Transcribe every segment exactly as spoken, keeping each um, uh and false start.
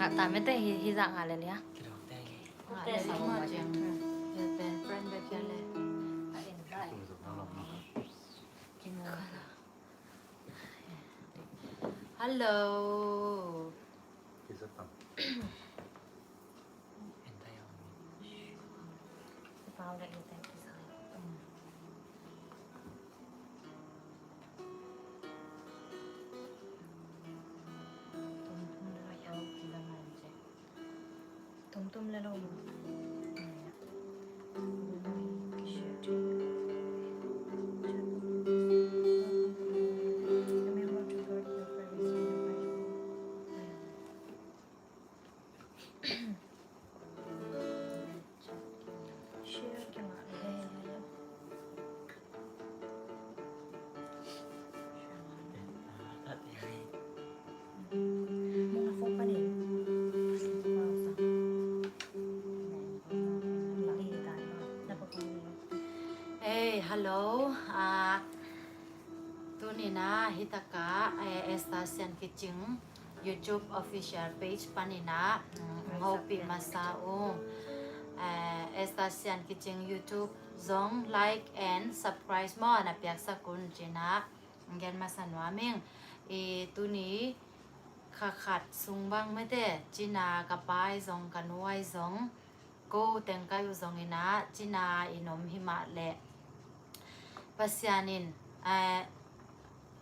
Ngah ta mete hi, hi zah ngah le lia. Ngah le lia ma ciang. Hi pen friend bek hia le. A en zah. Hello. Tum tum le lo ma. Hey, hello. Ah, tuni na hi taka, eh, Esther Sian Kicing YouTube official page panin ah, mm, hopih masa ung. Eh, Esther Sian Kicing YouTube zong like and subscribe maw na piaksak un cina. Gen masa nuam ing. I tuni kha khat sung bang mete cina ka pa ai zong ka nu ai zong ko teng kai uh zong ina cina in om hi mah leh Pasian in, eh,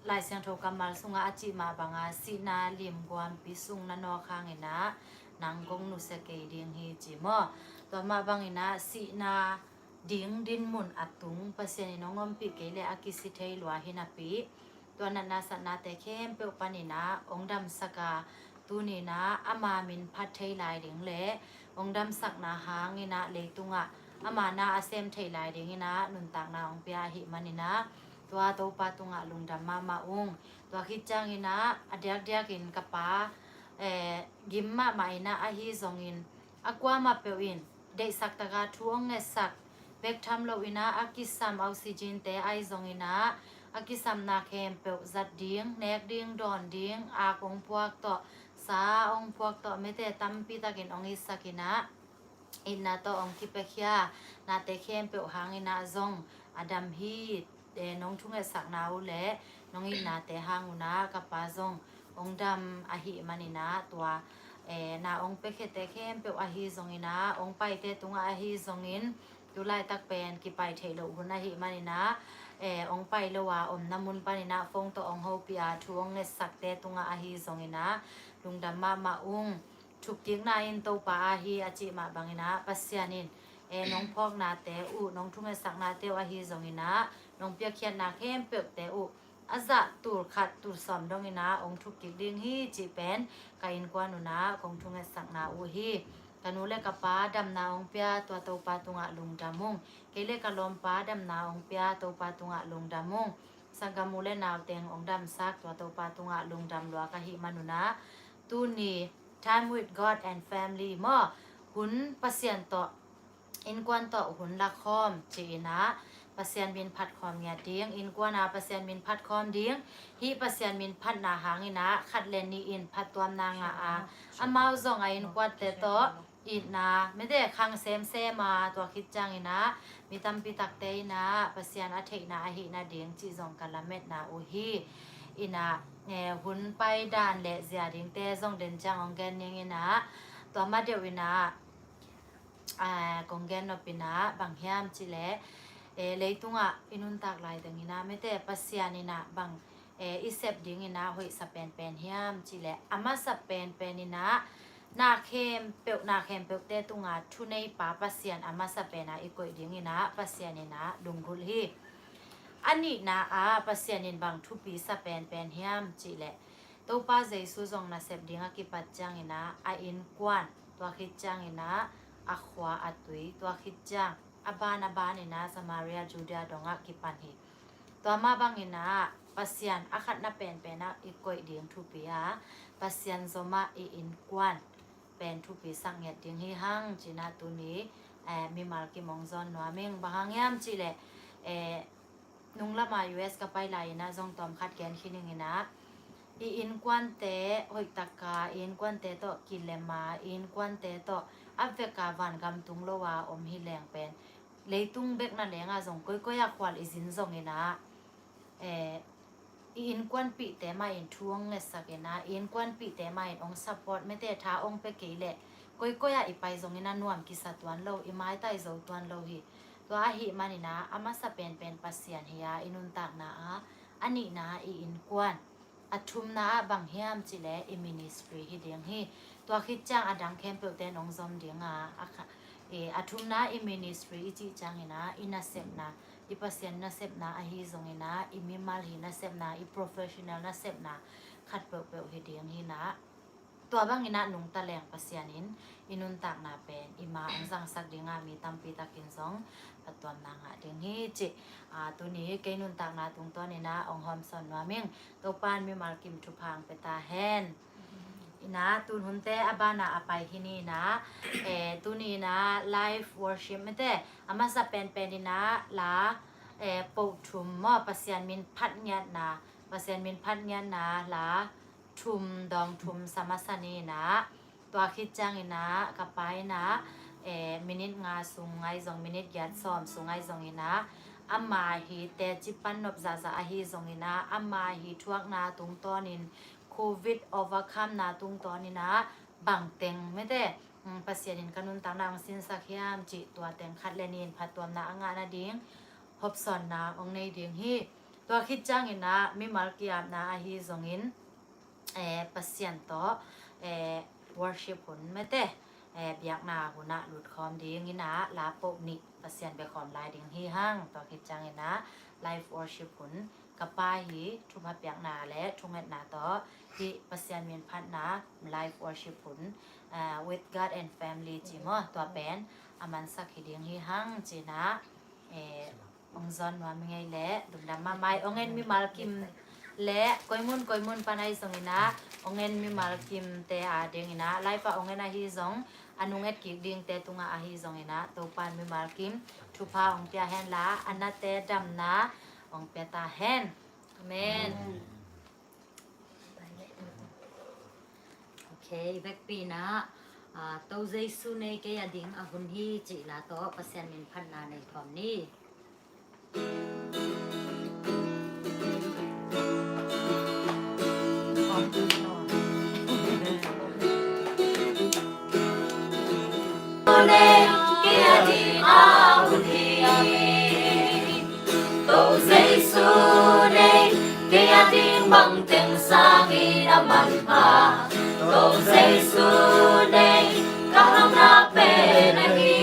Lai Siangtho kammal sungah a cih mah banga sihna limguampi sung na nawk hang ina nang kong nusia kei ding hi ci maw? Tua mah bang ina sihna ding dinmun a tung Pasian in hong ompih kei le a kisi thei lua hi napi tua natna satnate khempeuh panin ah hong damsak a, tuni in ah ama min phat thei lai ding le hong damsakna hangin ah leitungah ama na a sem thei lai dingin ah nuntakna hong pia ahih manin ah tua Topa tungah lungdam mahmah ung. Tua khit ciangin ah a diakdiakin ka pa, eh, gim mahmah in ah ahi zongin a kuamah peuh in deihsak taka thu hong ngetsak bek tham lo in ah a kisam oxygen te ai zongin ah a kisamna khempeuh zat ding, nek ding, dawn ding, ak hong puak tawh, sa hong puak tawh, mete tampi takin hong itsak in ah itna tawh hong kipiakhia nate khempeuh hangin ah zong a dam hi. Eh, nong thungetsakna uh le nong itnate hang un ah ka pa zong hong dam ahih manin ah tua, eh, na hong piakhiate khempeuh ahi zongin ah hong paite tungah ahi zongin tulaitak pen kipai theih loh hun ahih manin ah, eh, hong pai lo a omna mun panin ah phone tawh hong hopih a thu hong ngetsakte tungah ahi zongin ah lungdam mahmah ung. Thukkikna in Topa ahi a cih mah bangin ah Pasian in, eh, nong phawknate uh, nong thungetsaknate uh ahi zongin ah nong piakkhiatna khempeuhte uh a zah tul khat tul sawm dongin ah hong thukkik ding hi cih pen ka innkuan un ah kong thungetsakna uh hi. Ka nu le ka pa damna hong pia tua Topa tungah lungdam ung. Kei le ka lawmpa damna hong pia Topa tungah lungdam ung. Sanggam u le nau teng hong damsak tua Topa tungah lungdam lua ka hih man un ah tuni Time with God and Family maw, hun Pasian tawh, innkuan tawh hun lakhawm ci-in ah Pasian min phatkhawm ngiat ding, innkuan ah Pasian min phatkhawm ding. Hih Pasian min phatna hangin ah khat le nih in phattuamna ngah a, amau zong a innkuante tawh itna mete khang semsem a, tua khit ciangin ah mi tampi takte in ah Pasian a theihna ahih nading cih zong ka lametna uh hi. In ah, eh, hun paidan le zia dingte zong den ciang hong gen ning in ah tua ma deuh in ah, ah, kong gen nop in ah bang hiam cih leh, eh, leitungah i nuntak lai teng in ah mete Pasian in ah bang, eh, i sep dingin ah hoihsa penpen hiam cih leh a masa penpen in ah na khempeuh, na khempeuhte tunga thuneipa Pasian a masa pen ah i koih dingin ah Pasian in ah lunggulh hi. A nihna ah Pasian in bang thupi sa penpen hiam cih leh Topa Jesu zong nasep ding a kipat ciangin ah a innkuan, tua khit ciangin ah a khua a tui, tua khit ciang a ban a ban in ah Samaria Judea dongah kipan hi. Tua mah bangin ah Pasian a khatna penpen ah i koih ding thupi a, Pasian zomah i innkuan pen thupi sak ngiat ding hi hang cih in ah tuni, eh, mimal kim hong zawn nuam ing. Bang hang hiam cih leh, eh, nunglam a U S ka pai lai in ah zong tawm khat gen khin ing in ah, i innkuante hoihtaka, i innkuante tawh kilema, i innkuante tawh a veka vangam tung lo a om hi leng pen, leitung bek na lenga zong koikoi a khual i zin zongina, eh, i innkuanpihte mah in thu hong ngetsak ina, i innkuanpihte mah in hong support mete, tha hong pia kei leh koikoi ah i pai zongina nuam kisa tuan lo, i maitai zo tuan lo hi. Tua ahih manina a masa penpen Pasian hi a, i nuntakna a, a nihna i innkuan, a thumna ah bang hiam cih leh i ministry hi ding hi. Tua khit ciang a dang khempeuhte in hong zom dinga, a kha-, i, a thumna i ministry i cih ciangina i nasepna, i Pasian nasepna ahi zongina, i mimal hi nasepna, i professional nasepna khat peuhpeuh hi ding hina. Tua bangina nungta leng Pasian in i nuntakna pen i ma hong zangsak dinga mi tampi takin zong phattuamna ngah ding hi cih, a, tuni kei nuntakna tungtawnina hong hawmsawn nuam ing. Topan mimal kim thupha hong pia ta hen. Ina, tun hunte a bana a pai hi ni ina, eh, tuni ina live worship mete, a masa penpen ina la, eh, po thum maw, Pasian min phat ngiatna, Pasian min phat ngiatna la thum, dawng thum sa masa ni ina, tua khit ciangina ka pa ina, eh, minit nga sung ngai zong, minit giat sawm sung ngai zongina, ama hi teci pan nop zahzah ahi zongina, ama hi thuakna tungtawnin, covid overcome na tungtawnina, bangteng mete, mm, Pasian in ka nuntakna hong sinsak hiam cih tua teng khat le nih in phattuamna a ngah nading hopsawnna hong nei ding hi. Tua khit ciangina mimal ki-apna ahi zongin, eh, Pasian tawh, eh, worship hun mete, eh, biakna hunah lutkhawm dingina la po nih Pasian biakhawm lai ding hi hang. Tua khit ciangina live worship hun ka pa hi thupha piakna le thungetna tawh hi Pasian min phatna live worship hun, ah, with God and family ci maw, tua pen a mansak hi ding hi hang cina, eh, hong zawn nuam hi ngei le, lungdam mahmah. Hong en mimal kim le koimun koimun pan ahi zongina, hong en mimal kimte a dingina, live ah hong en ahi zong, a nung et kik dingte tungah ahi zongina, Topan mimal kim thupha hong pia henla, a nate damna hong pia ta hen. Amen. Ok, vekpi-in ah, ah, To Jesu nei kei a ding a hun hi cih la tawh Pasian min phatna nei khawm ni. Nei kei a ding a hun hi. To Jesu nei kei a ding bangteng sangin a manpha. To Jesu nei ka hauhna pen ahi.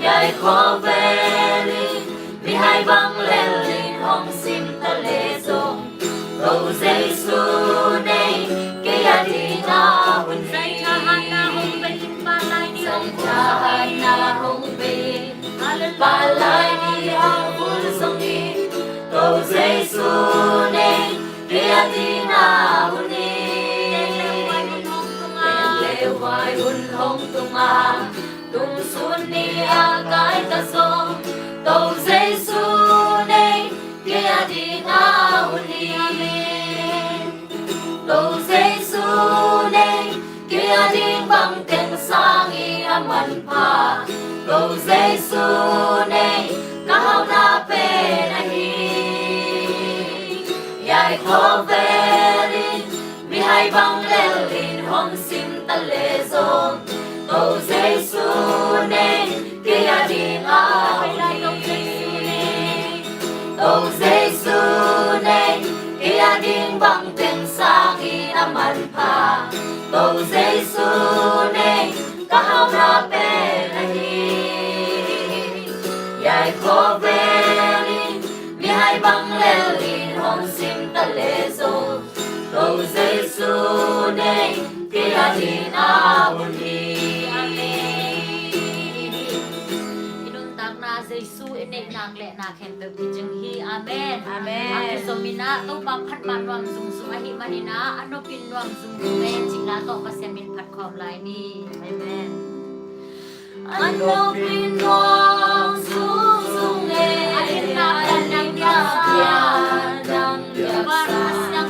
Hiai khawvel in mihai bang lelin hong sim ta leh zong, To Jesu nei kei a ding a hun hi. Zai thahatna hong bei in, palai ni hong kul zong in. Zai thahatna hong bei in, palai ni hong kul zong in. To Jesu nei kei a ding a hun hi. Pen le huai hun hong tunga, tung sun ni a kai ta zong, To Jesu nei kei a ding a hun hi. To Jesu nei kei a ding bangteng sangin a manpha. To Jesu nei ka hauhna pen ahi. Hiai khawvel in mihai bang lelin hong sim ta leh zong, To Jesu nei kei a ding a hun hi. To Jesu nei kei a ding bangteng sangin a manpha. To Jesu nei ka hauhna pen ahi. Hiai khawvel in mihai bang lelin hong sim ta leh zong, To Jesu nei kei a ding a hun hi. Amen. I nuntakna Jesu i neih nak le na khempeuh kicing hi. Amen. Amen. A kizom in ah Topa phat ma nuam zungzung ahih manin ah a nopin nuam zungzung e cih la tawh Pasian min phat khawm lai ni. Amen. A nopin nuam zungzung e. A nopin nuam zungzung e.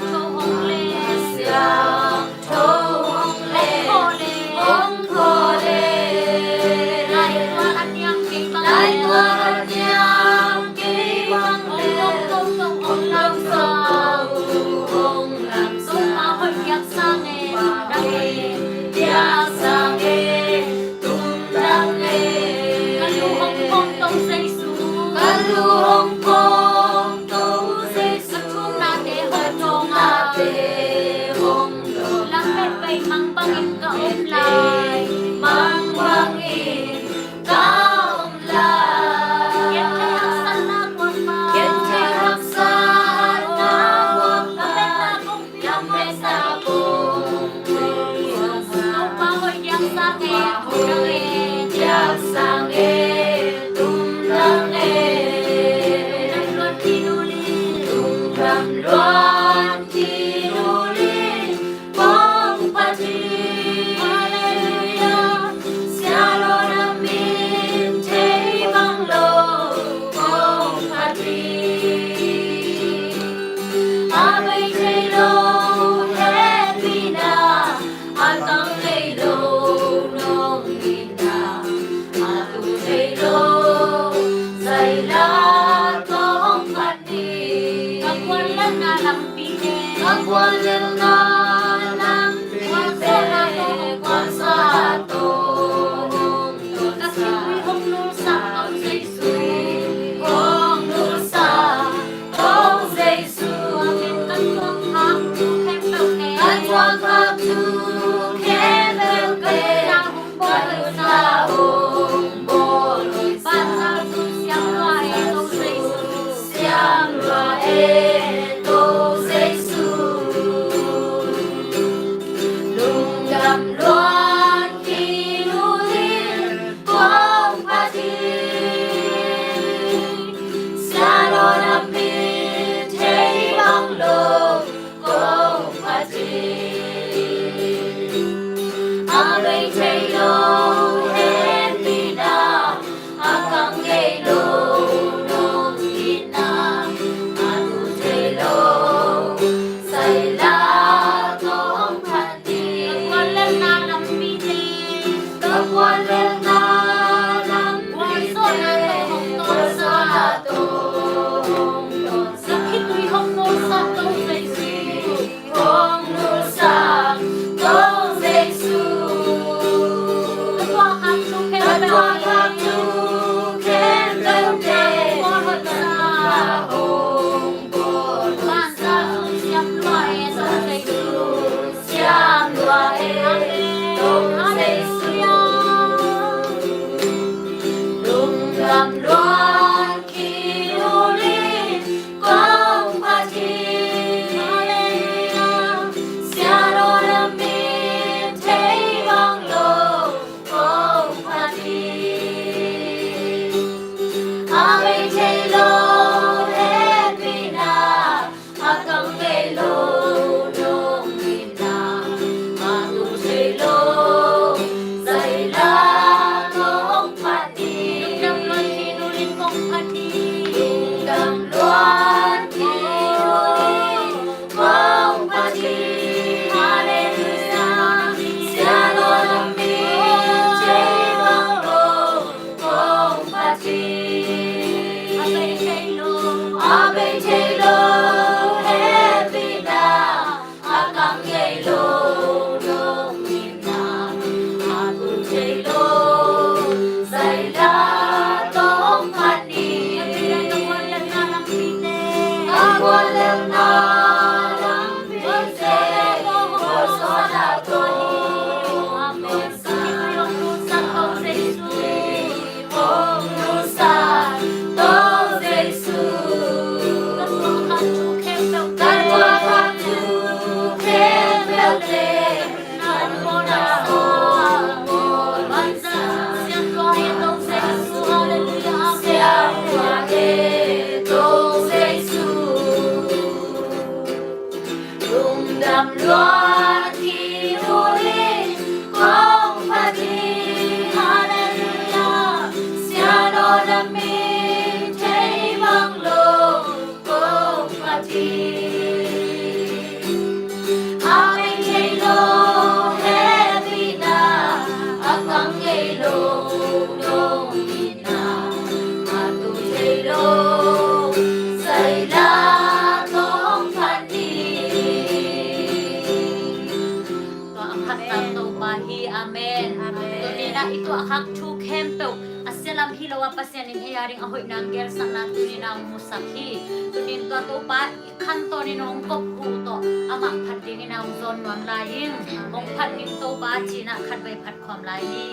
Pasian in ei a ding a hoihna hong gelsakna tuni-in hong musak hi. Tuni-in tua Topa i khantonin hong kop hu tawh amah phat dingin hong zawn nuam lai ing. Hong phat ning Topa ci-in ah khatvei phat khawm lai ni.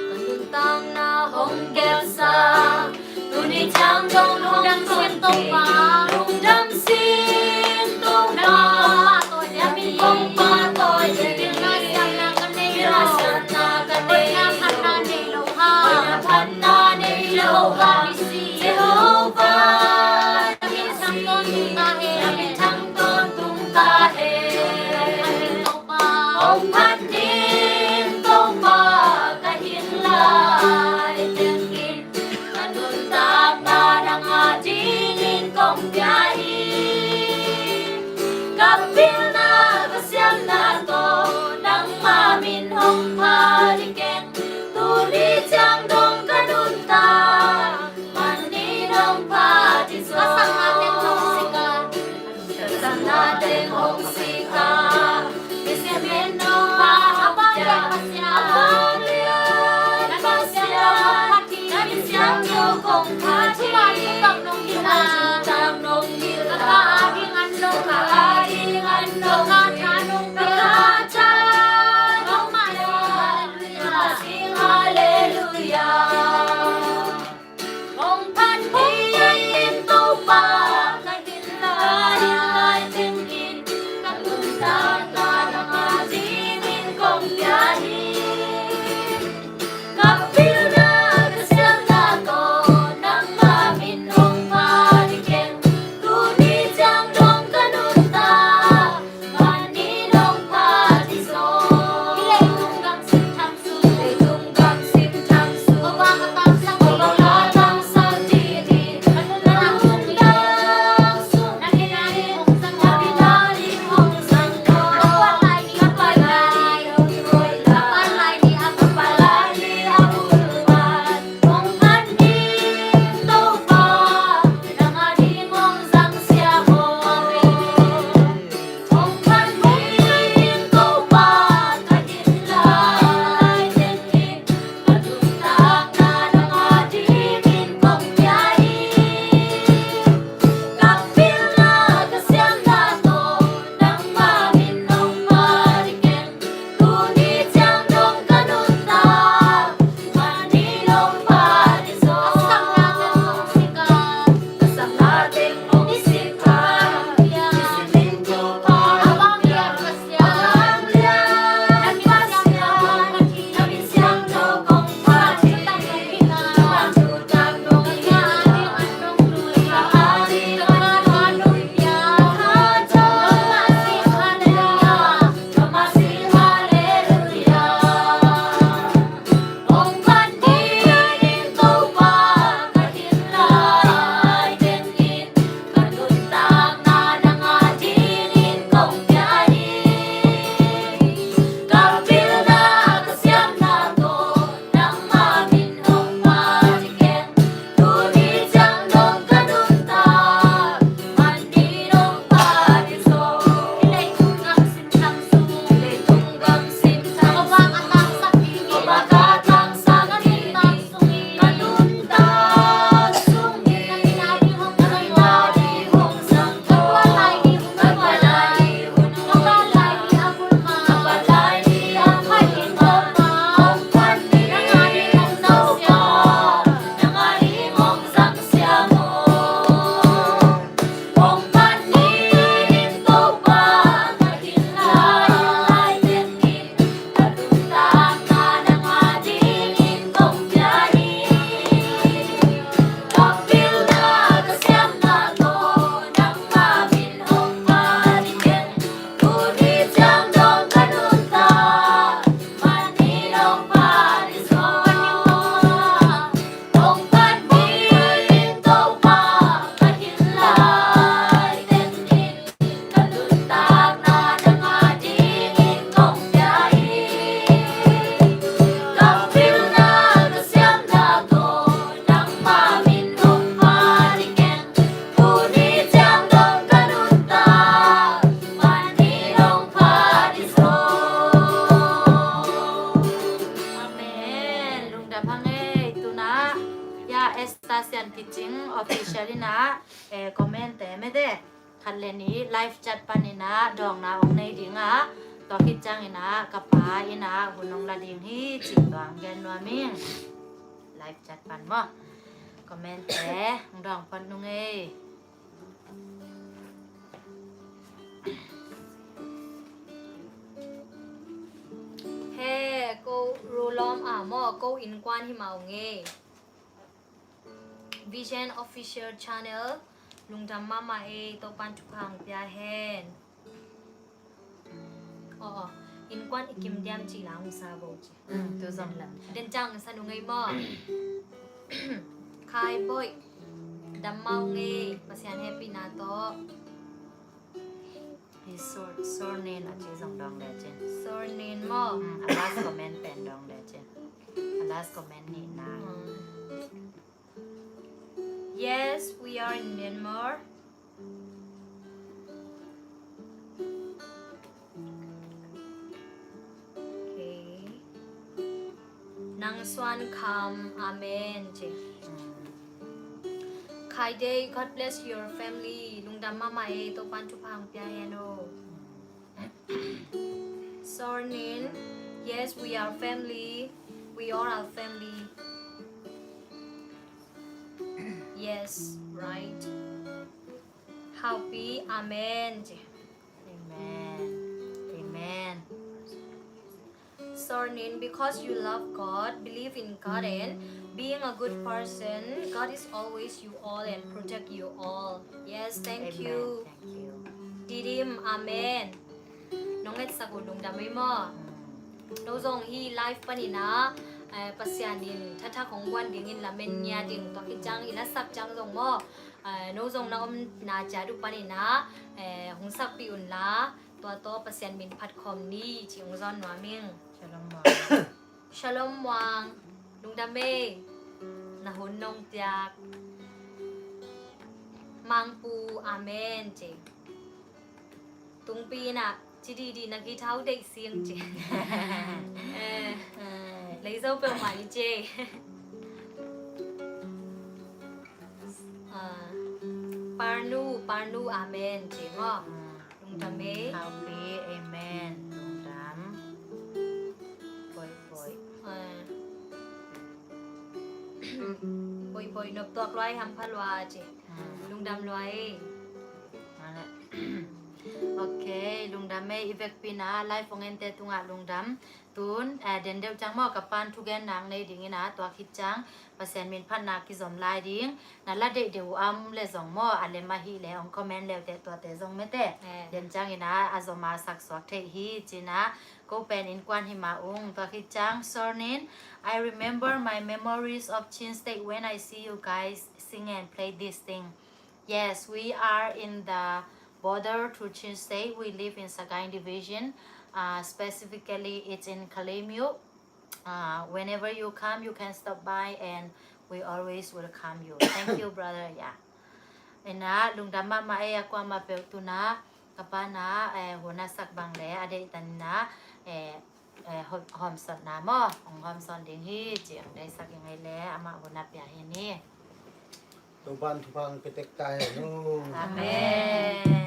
Ka nuntakna hong gelsa, tuni ciang dong hong dam sin Topa, lungdam sin Topa, na min kong pahtawi ding hi. Pilna siamna ka nei lo, pilna siamna ka nei lo, hoihna phatna nei lo hang, hoihna phatna nei lo hang, Jehovah Nissi, na min thang tawntung ta hen, na min thang tawntung ta hen. Hong phat ning Topa, ka hing lai tengin ka nuntakna nang a dingin kong pia hi. Ka pilna ka siamna tawh nangma min hong phat hi keng. Tuni ciang dong ka nuntak manin hong phat hi zaw. Ka sakna teng hong sik a, ka sakna teng hong sik a, Misiangtho Topa, a vanglian Pasian, a vanglian Pasian, na min siangtho kong phat hi. Thuman thutak nong hilh a, thuman thutak nong hilh a, ka kha a ding an nong, ka kha a ding an nong, ka kha a tha nong pia, ka kha a tha nong pia, ka sing halleluiah. Hong phat ning Ina, eh, comment te mete khat le nih live chat pan ina dawngna ong nei dinga, tua khit ciang ina ka pa ina hun ong la ding hi cih tua ong gen nuam ing. Live chat pan maw. Comment te ong dawng pan nung ei. He, ko Rulom a maw, ko innkuan hi mah ung ei. Vision Official Channel, lungdam mahmah ei, Topan thupha ong pia hen. Aw, aw, innkuan i kim diam cih la ong sa bo cih. Mm, tu zong lam. Den ciang sa nung ei maw. Khai Boih, dam mah ung ei, Pasian hehpihna tawh. Hi Sor, Sornin a ci zong dawng le cin. Sornin maw. Mm, a last comment pen dawng le cin. A last comment nihna. Mm. Yes, we are in Myanmar. Okay. Nang Suan Kham, amen ci. Khai Day, God bless your family. Lungdam mahmah ei, Topan thupha ong pia hen aw. Sornin, yes, we are family. We all are family. Yes, right. Happy, amen. Amen. Amen. Sornin, because you love God, believe in God, and being a good person, God is always you all and protect you all. Yes, thank you. Amen. Thank you. Didim, amen. Nong etsak uh lungdam ei maw. No zong hi live panin ah, eh, Pasian in thathak hong guan dingin lamen ngia ding, tua khit ciang i lasak ciang zong maw. Eh, no zong na omna ciat uh panin ah, eh, hong sakpih un la, tua tawh Pasian min phat khawm ni ci hong zawn nuam ing. Shalom maw. Shalom Muang, lungdam ei, na hun nong piak. Mangpu, amen ci. Tungpi na ci didi na githau deih sing ci. Eh, lei zo peuhmah ni ci. Ah, Parnu, Parnu, amen ci maw. Lungdam ei. Haupi, amen. Lungdam. Boih, boih. Ah. Boih, boih, nop tuak luai, hampha lua ci. Hmm. Lungdam luai. Mane. Ok, lungdam ei, i vekpi na live hong ente tungah lungdam. Tun, eh, den deuh ciang maw, ka pan thugen nak nei dingin ah, tua khit ciang Pasian min phatna kizom lai ding. Na la deih deuh a om le zong maw, a lem ahih leh hong comment leute tuate zong mete. Eh. Den ciangin ah a zom a saksuak theih hi cin ah, ko pen innkuan hi mah ung. Tua khit ciang Sornin, I remember my memories of Chin State when I see you guys sing and play this thing. Yes, we are in the border to Chin State. We live in Sagaing Division. Uh, specifically, it's in Kalaymyo. Uh, whenever you come, you can stop by and we always welcome you. Thank you, brother. Yeah. Ina, lungdam mahmah ei, a kuamah peuh tuna ka pa na, eh, hun a sak bang le a deih tan na, eh, eh, hom-, homsotna maw, hong homsot ding hi ci hong deihsak ing ei le, amah hun a pia hi ni. Topan thupha hong pia tek ta hen aw. Amen.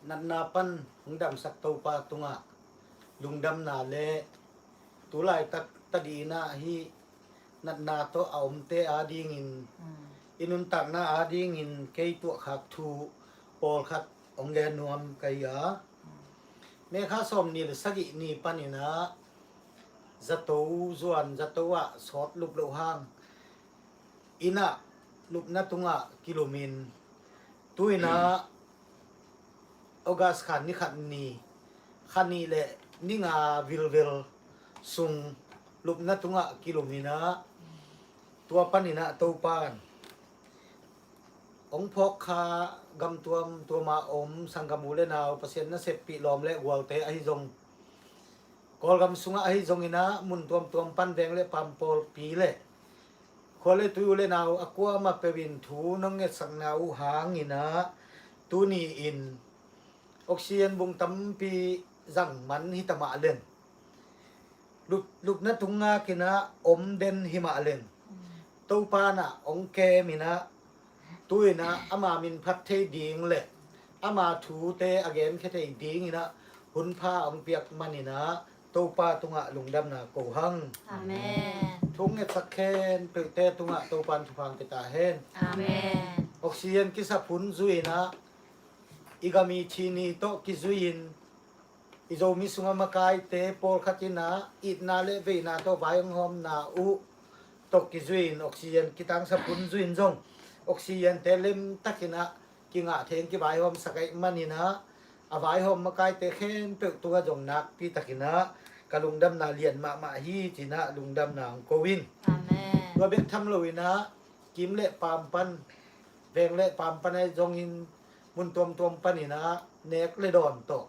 Natna pan hong damsak Topa tungah lungdamna le tulaitak tadihna hi natna tawh a omte adingin, mm, i nuntakna adingin kei tuahkhak thu pawlkhat hong gen nuam ka hi a. Mm. May kha sawmnih le sagih ni panin ah zato zuan, zato ah sawt lup loh hang inn ah lupna tungah kilumin, tu-in ah August kha ni khat ni, kha nih le ni nga vilvel sung lupna tungah kilumin ah, tua panin ah Topan hong phawk kha, gam tuamtuam a om sanggam u le nau, Pasian naseppih lawm le gualte ahi zong, Kawlgam sungah ahi zongin ah mun tuamtuam pan veng le pampawlpi le khua le tui u le nau a kuamah peuh in thu nong ngetsakna uh hangin ah tuni-in oxygen bung tampi zang man hi ta mah leng, lup, lupna tung ngakin ah om den hi mah leng, Topa in ah hong kemin ah Tu-in ah ama min phat thei ding le ama thute a genkhia thei dingin ah hun pha hong piak manin ah Topa tungah lungdamna ko hang. Amen. Thu hong ngetsak khempeuhte tungah Topa in thupha hong pia ta hen. Amen. Oxygen kisap hun zui-in ah i gam i thini tawh kizui-in i Zomi sungah makaite pawlkhat in ah itna le veina tawh vai hong hawmna uh tawh kizui-in oxygen kitangsap hun zui-in zong oxygen-te lemtakin ah kingah thei-in kivaihawmsak ahih manin ah a vaihawm makaite khempeuh tungah zong nakpitakin ah ka lungdamna lian mahmah hi ci-in ah lungdamna hong ko in. Amen. Tua bek tham loin ah kim le paam pan, veng le paam pan ahi zongin mun tuamtuam panin ah nek le dawn tawh,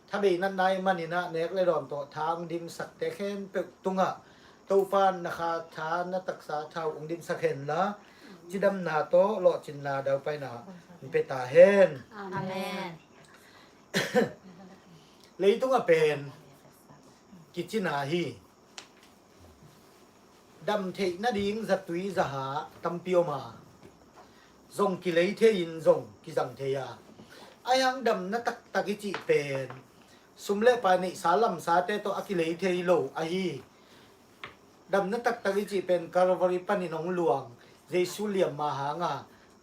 tha bei natna ahih manin ah nek le dawn tawh tha hong dimsakte khempeuh tungah Topa in na kha tha, na taksa tha uh hong dimsak henla, cidamna tawh lawhcinna daupaina hong pia ta hen. Amen. Leitung a pen kicina hi. Dam theih nading zatui zaha tampi om a, zong kilei thei-in zong kizang thei a, ahi hang damna taktak i cih pen sum le pai neihsa lamsate tawh a kilei thei lo ahi. Damna taktak i cih pen Calvary panin hong luang Jesu liamma hanga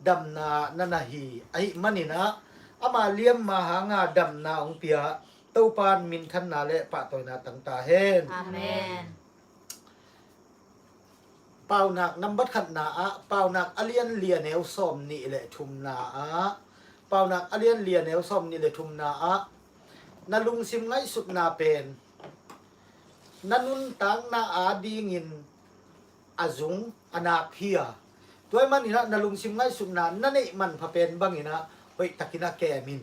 damna na na hi ahih manin ah ama liamma hanga damna hong pia Topa in minthanna le pahtawina tang ta hen. Amen. Paunak nambat khatna ah, Paunak a lian li a neu sawm nih le thumna ah, Paunak a lian li a neu sawm nih le thumna ah, na lungsim ngaihsutna pen na nuntakna adingin a zung a nak hi a, tua ahih manin ah na lungsim ngaihsutna na neih manpha pen bangin ah hoihtakin a kem in.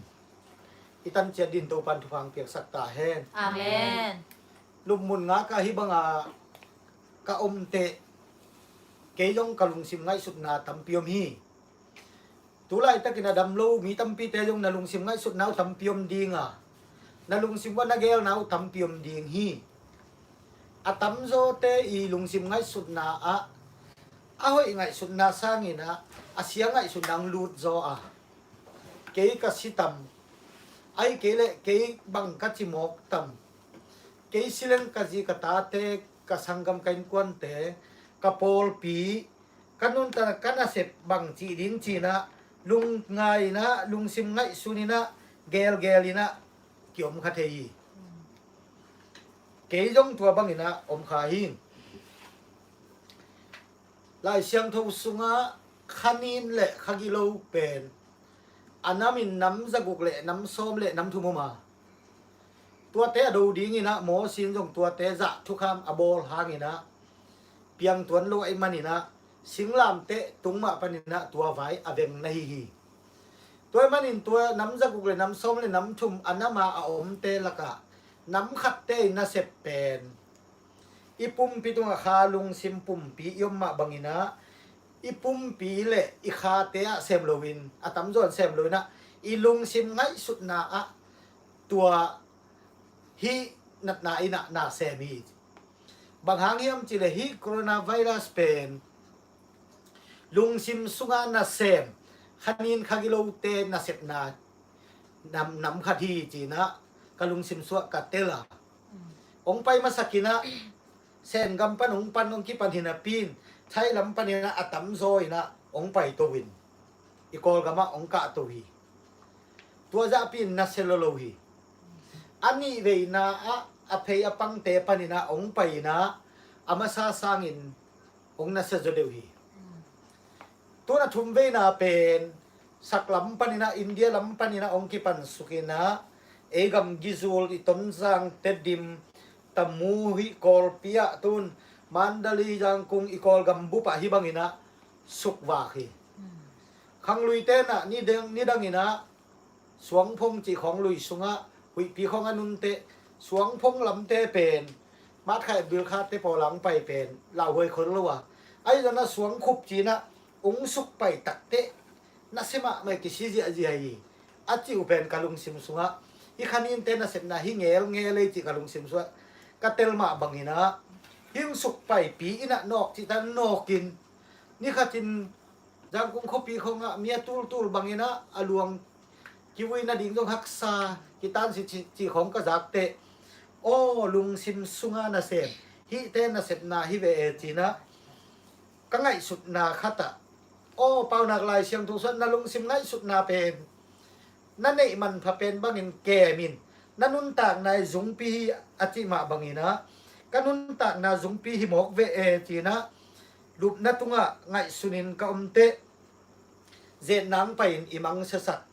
I tan ciat dingin Topa in thupha hong piaksak ta hen. Amen. Lupmun ngak a hih banga ka om teh kei zong ka lungsim ngaihsutna tampi om hi. Tu laitakin a dam lo mi tampite zong na lungsim ngaihsutna uh tampi om ding a, na lungsim uah na geelna uh tampi om ding hi. A tamzawte i lungsim ngaihsutna ah a hoih ngaihsutna sangin ah a sia ngaihsutna hong lut zaw a, kei ka si tam, ahih kei leh kei bang ka cimawk tam, kei si leng ka zi ka tate, ka sanggam ka innkuante, ka pawlpi, ka nuntakna ka nasep bang cih ding ci-in ah lungngai in ah lungsim ngaihsun in ah gelgel in ah kiom kha thei hi. Kei zong tua bangin ah om kha hi. Lai Siangtho sungah kha nin le kha gilo pen a nam in nam zaguk le nam sawm le nam thum om a, tuate a do dingin ah Moses in zong tuate zah thukham a bawl hangin ah piang tuan lo ahih manin ah singlamteh tung mah panin ah tua vai a veng na hi hi. Tua ahih manin tua nam zaguk le nam sawm le nam thum a nam a a omte lakah nam khatte i nasep pen i pumpi tungah kha lungsim pumpi i om mah bangin ah i pumpi le i khate ah sem loin, a tamzaw in sem loin ah i lungsim ngaihsutna ah tua hih natna in ah na sem hi. Bang hang hiam cih leh hih coronavirus pen lungsim sungah nasem, kha nin kha gilote nasepna nam, nam khat hi ci-in ah ka lungsim sungah ka tel a. Hong pai masak in ah Sen gam pan hong pan hong kipan hi napi in Thai lam panin ah a tamzaw in ah hong paito in i Kawlgam ah hong kahto hi. Tua zahpi in nasia lolo hi. A nih veina ah a phei a pangte panin ah hong pai in ah a masa sangin hong nasia zaw deuh hi. Tun a thum veina pen sak lam panin ah, India lam panin ah hong kipan suk in ah, ei gam gizul i Tonzang, Tedim, Tamu, hih Kawlpi ah tun Mandalay, Yangon, i Kawlgam bup ah hih bangin ah sukvak hi. Khangluite in ah nidang, nidangin ah Suangphong cih khawng lui sungah huihpi khawng a nunte, Suangphong lamte pen Matkhai Bilkhat te pawl a hong pai pen lauhuai khol lo a, ahi zongin ah Suangkhup ci-in ah hong sukpai takteh nasia mahmah, kisi ziahziah hi. A cih uh pen ka lungsim sungah hih kha ninte nasepna hi ngelngel ei cih ka lungsim sungah ka tel mah bangin ah hih hong sukpaipi in ah nawk cih tan nawkin, ni khatin Zangkung khuapi khawngah mi a tultul bangin ah a luang kivui nading zong haksa kitansi cih khawng ka zakteh, aw, lungsim sunga nasem, hihte nasepna hi ve e cinah ka ngaihsutna khatah, aw, Paunak Lai Siangtho sungah na lungsim ngaihsutna pen na neih manpha pen bangin kemin, na nuntakna i zungpi hi a cih mah banginah ka nuntakna zungpi hi mawk ve e cinah lupna tungah ngaihsunin ka omteh, zetnang pai-in i mangsiasak.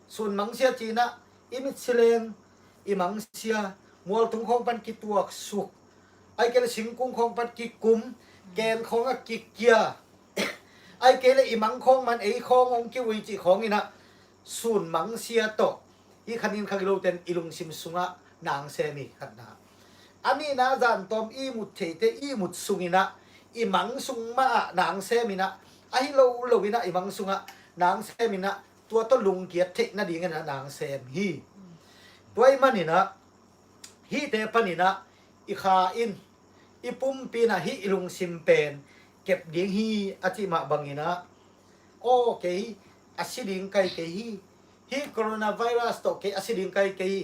Sun mangsia cinah i mitsileng i mangsia, mualtung khawng pan kituaksuk, ai kei le singkung khawng pan kikum, ken khawngah kikia, ai kei le i mang khawng man ei khawng hong kivui cih khawnginah sun mangsia tawh i khanin khagiloten i lungsim sungah nangsem hi khatna. A nihna zantawm i mut theite i mut sunginah i mang sung mahah nangseminah ahi lo loinah i mang sungah nangseminah tua tawh lungkiat theih nadinginah nangsem hi. Tua ih maninah hihte paninah i kha in i pumpi inah hih i lungsim pen kep ding hi a cih mah banginah, aw, kei a si ding kai kei hi. Hih coronavirus tawh kei a si ding kai kei hi.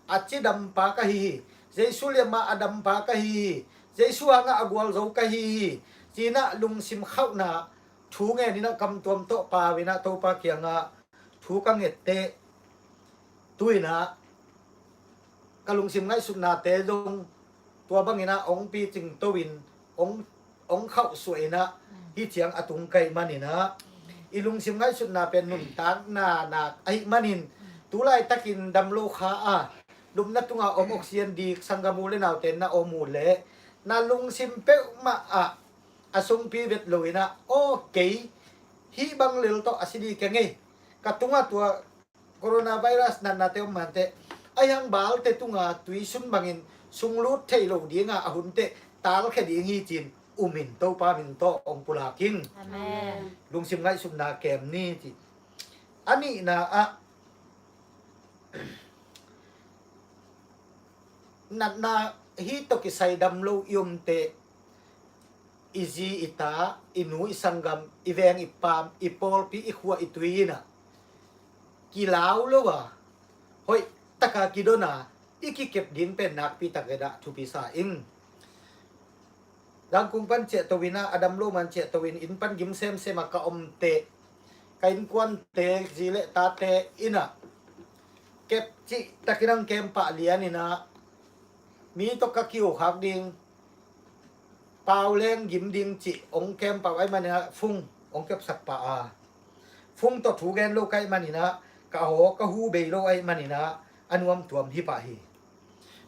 A cidampa ka hi hi. Jesu liamah a dampa ka hi hi. Jesu hangah a gualzo ka hi hi. Cinah lungsim khauhna thu ngeninah kamtuam tawh pauinah Topa kiangah thu ka ngette. Tu-inah ka lungsim ngaihsutnate zong tua banginah hong picing to-in hong, hong khauhsuah inah hih ciang a tung ka hih maninah i lungsim ngaihsutna pen nuntakna nak ahih manin, tu laitakin dam lo kha a lupna tungah om oxygen dik sanggam u le naute na om uh leh na lungsim peuhmah ah a sungpi vet loinah, aw, kei hih bang lel tawh a si ding keng ei, ka tungah tua coronavirus natnate om manteh, a hiang balte tunga tuisun bangin sunglut thei lo dinga a hunteh talkhia ding hi cin umin Topa min tawh hong pulak in. Amen. Lungsim ngaihsutna kem ni ci. A nihna ah natna hi tawh kisai dam lo i omteh, i zi i ta, i nu i sanggam, i veng i pam, i pawlpi i khua i tui inah kilau lo a hoih taka kidona i kikep ding pen nakpi tak inah thupi sa in. Zangkung pan ciahto inah a dam lo man ciahto in inn pan gim semsem a ka omteh, ka innkuante zi le tate inah kep cih takin ang kempah lian inah mi tawh ka kiukhak ding, pau leng gim ding cih hong kempah ahih maninah fung hong kepsak pah a, fung tawh thu gen lo ka hih maninah ka haw ka hu bei lo ahih maninah a nuamtuam hi pah hi.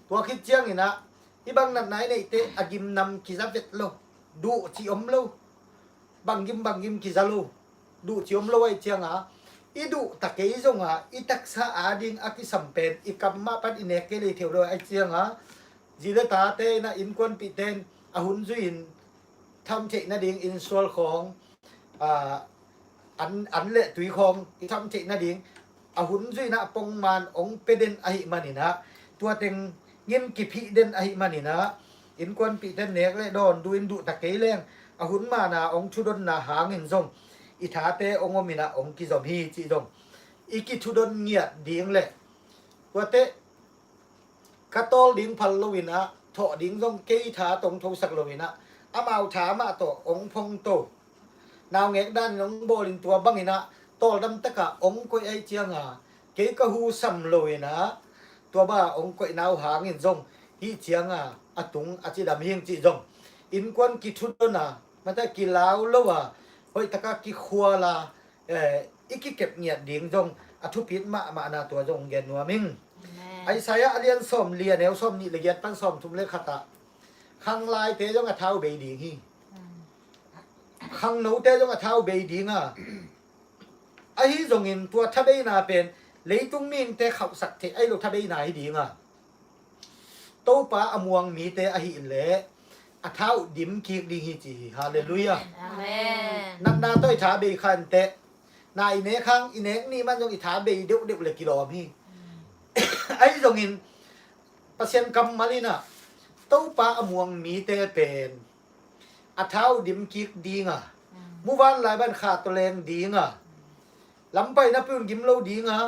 Tua khit cianginah hih bang natna i neihte a gimnam kiza vet lo, duh cih om lo, banggim banggim kiza lo, duh cih om lo ahih cianga i duh ta kei zonga i taksa ading a kisam pen i kam mah pan i nek kei lei theu lo ahih cianga zi le tate inah innkuanpihte in a hun zui-in tham theih nading innsual khawng, a, an, an le tui khawng i tham theih nading a hun zuinah pongman hong pia den ahih maninah, tua teng ngin kiphih den ahih maninah, innkuanpihte nek le dawn duh in duh ta kei leng a hun mana hong thudonna hangin zong i thate hong ominah hong kizom hi cih zong i kithudon ngiat ding le tuate ka tawl ding phal loinah thawh ding zong kei tha tong thosak loinah amau tha mah tawh hong phongto, naungek danin hong bawlin tua banginah tawldam takah hong koih ahih cianga kei ka hu sam loinah tua bang hong koihna uh hangin zong hih cianga a tung a cidam hing cih zong innkuan kithudona mata kilau lo a hoih taka kikhuala, eh, i kikep ngiat ding zong a thupit mahmahna tua zong gen nuam ing. Amen. Isaiah a lian sawm li a neu sawm nih le giat pan sawm thum le khatah khanglaite zong a thau bei ding hi. Khangnote zong a thau bei dinga, ahi zongin tua thabeina pen leitung mihingte khauhsak theih ahi lo thabeina hi dinga, Topa a muang mite ahih leh a thau dim kik ding hi ci hi. Halleluiah. Amen. Natna tawh i tha bei khanteh na i nek hang i nek ni man zong i tha bei deuhdeuh le kilawm hi. Ahi zongin Pasian kammal inah Topa a muang mite pen a thau dim kik dinga, muvanlai ban kha tawh leng ding a, lampai napi un gim lo ding a,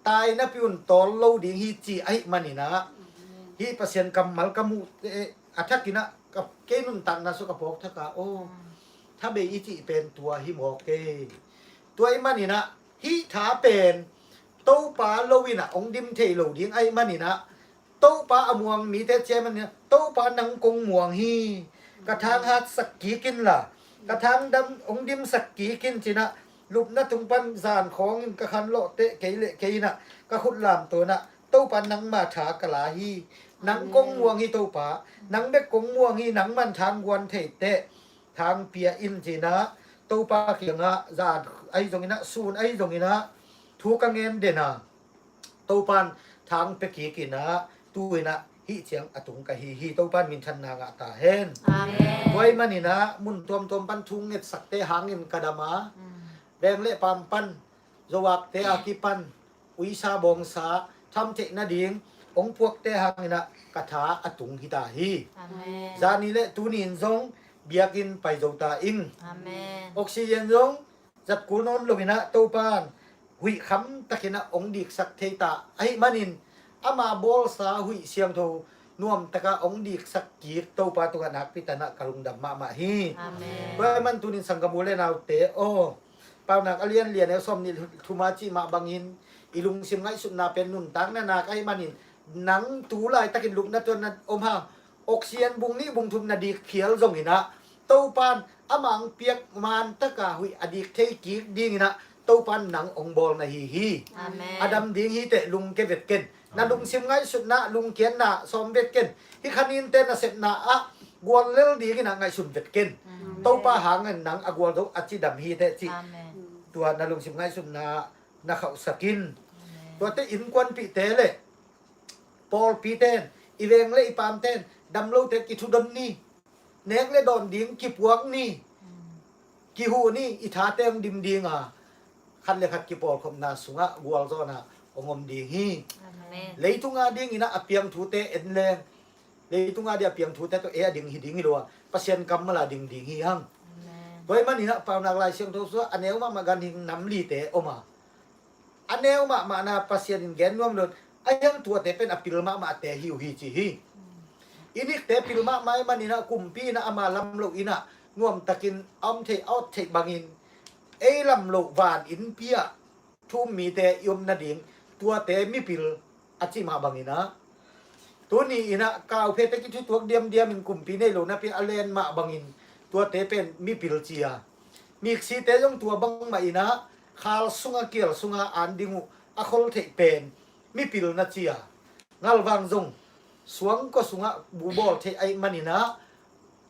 tai napi un tawl lo ding hi ci ahih manin ah, hih Pasian kammal ka muh teh a thakin ah ka, kei nuntakna sung ka phawk thak a, aw, thabei i cih pen tua hi mawk e. Tua ahih manin ah hih tha pen Topa lo in ah hong dim thei lo ding ahih manin ah, Topa a muang mite ci ahih manin ah, Topa nang kong muang hi. Ka thang hatsak kik inla, ka thang dam hong dimsak kik in ci-in ah, lupna tung pan zan khawngin ka khanlawh teh kei le kei in ah ka khut lamto in ah, Topa nangma tha ka la hi. Nang kong muang hi Topa, nang bek kong muang hi, nangman thang guan thei teh, thang pia in ci-in ah, Topa kiangah zan ahi zongin ah, sun ahi zongin ah, thu ka ngen den a, Topan thang pia kik in ah, tu-in ah hih ciang a tung ka hi hi. Topan minthanna ngah ta hen. Amen. Tua ahih manin ah mun tuamtuam pan thu ngetsakte hangin ka dam a, veng le paam pan, Zowakte a kipan uisa bawngsa tham theih nading hong puakte hangin ah ka tha a tung hi ta hi. Amen. Zani le tuni in zong biakinn pai zo ta ing. Amen. Oxygen zong zat kul nawn lo in ah Topan huih kham takin ah hong diksak thei ta ahih manin, ama bawlsa huih siangtho nuam takin hong diksak kik Topa tungah nakpi takin ah ka lungdam mahmah hi. Amen. Tua ahih man tuni in sanggam u le naute aw, Paunak a lian li, a neu sawmnih le thum a cih mah bangin, i lungsim ngaihsutna pen nuntakna nak ahih manin, nang tu laitakin lupna tuanna om hang, oxygen bung nih bung thum na dik phial zongin ah, Topan amah hong piak man takin huih a dik thei kik dingin ah, Topan nang hong bawl na hi hi. Amen. A dam ding hi teh lungke vet ken. Na lungsim ngaihsutna, lungkiatna sawm vet ken. Hih kha ninte nasepna ah gual lel dingin ah ngaihsun vet ken. Amen. Topa hangin nang a gual zo a cidam hi teh cih. Amen. Tua na lungsim ngaihsutna na khauhsak in. Amen. Tuate innkuanpihte le pawlpite in, i veng le i paamte in, dam lote kithudon ni. Nek le dawn ding kipuak ni. Kihuh ni, i thate hong dim ding a, khat le khat kipawlkhopna sungah gualzawhna hong om ding hi. Amen. Leitung a dingin ah a piang thute en leng, leitung a ding a piang thute tawh ei a ding hi ding hi lo a, Pasian kammal a ding ding hi hang. Amen. Tua ahih manin ah Paunak Lai Siangtho sungah a neu mahmah ganhing nam lite om a, a neu mahmahna Pasian in gen nuam lo in, a hiang tuate pen a pil mahmahte hi uh hi ci hi. I nikte pil mahmah ahih manin ah kumpi in ah ama lam loin ah nuamtakin a om theih a awt theih bangin, ei lam lo van innpi ah thu um mite i om nading tuate mipil a cih mah bangin ah, tuni in ah kauphete kithutuak diamdiam in kumpi nei lo napi a len mah bangin tuate pen mipil ci a, miksite zong tua bangmah in ah khal sungah kial sungah an ding uh a khol theih pen mipil na ci a, ngalvang zong suangkua sungah bu bawl theih ahih manin ah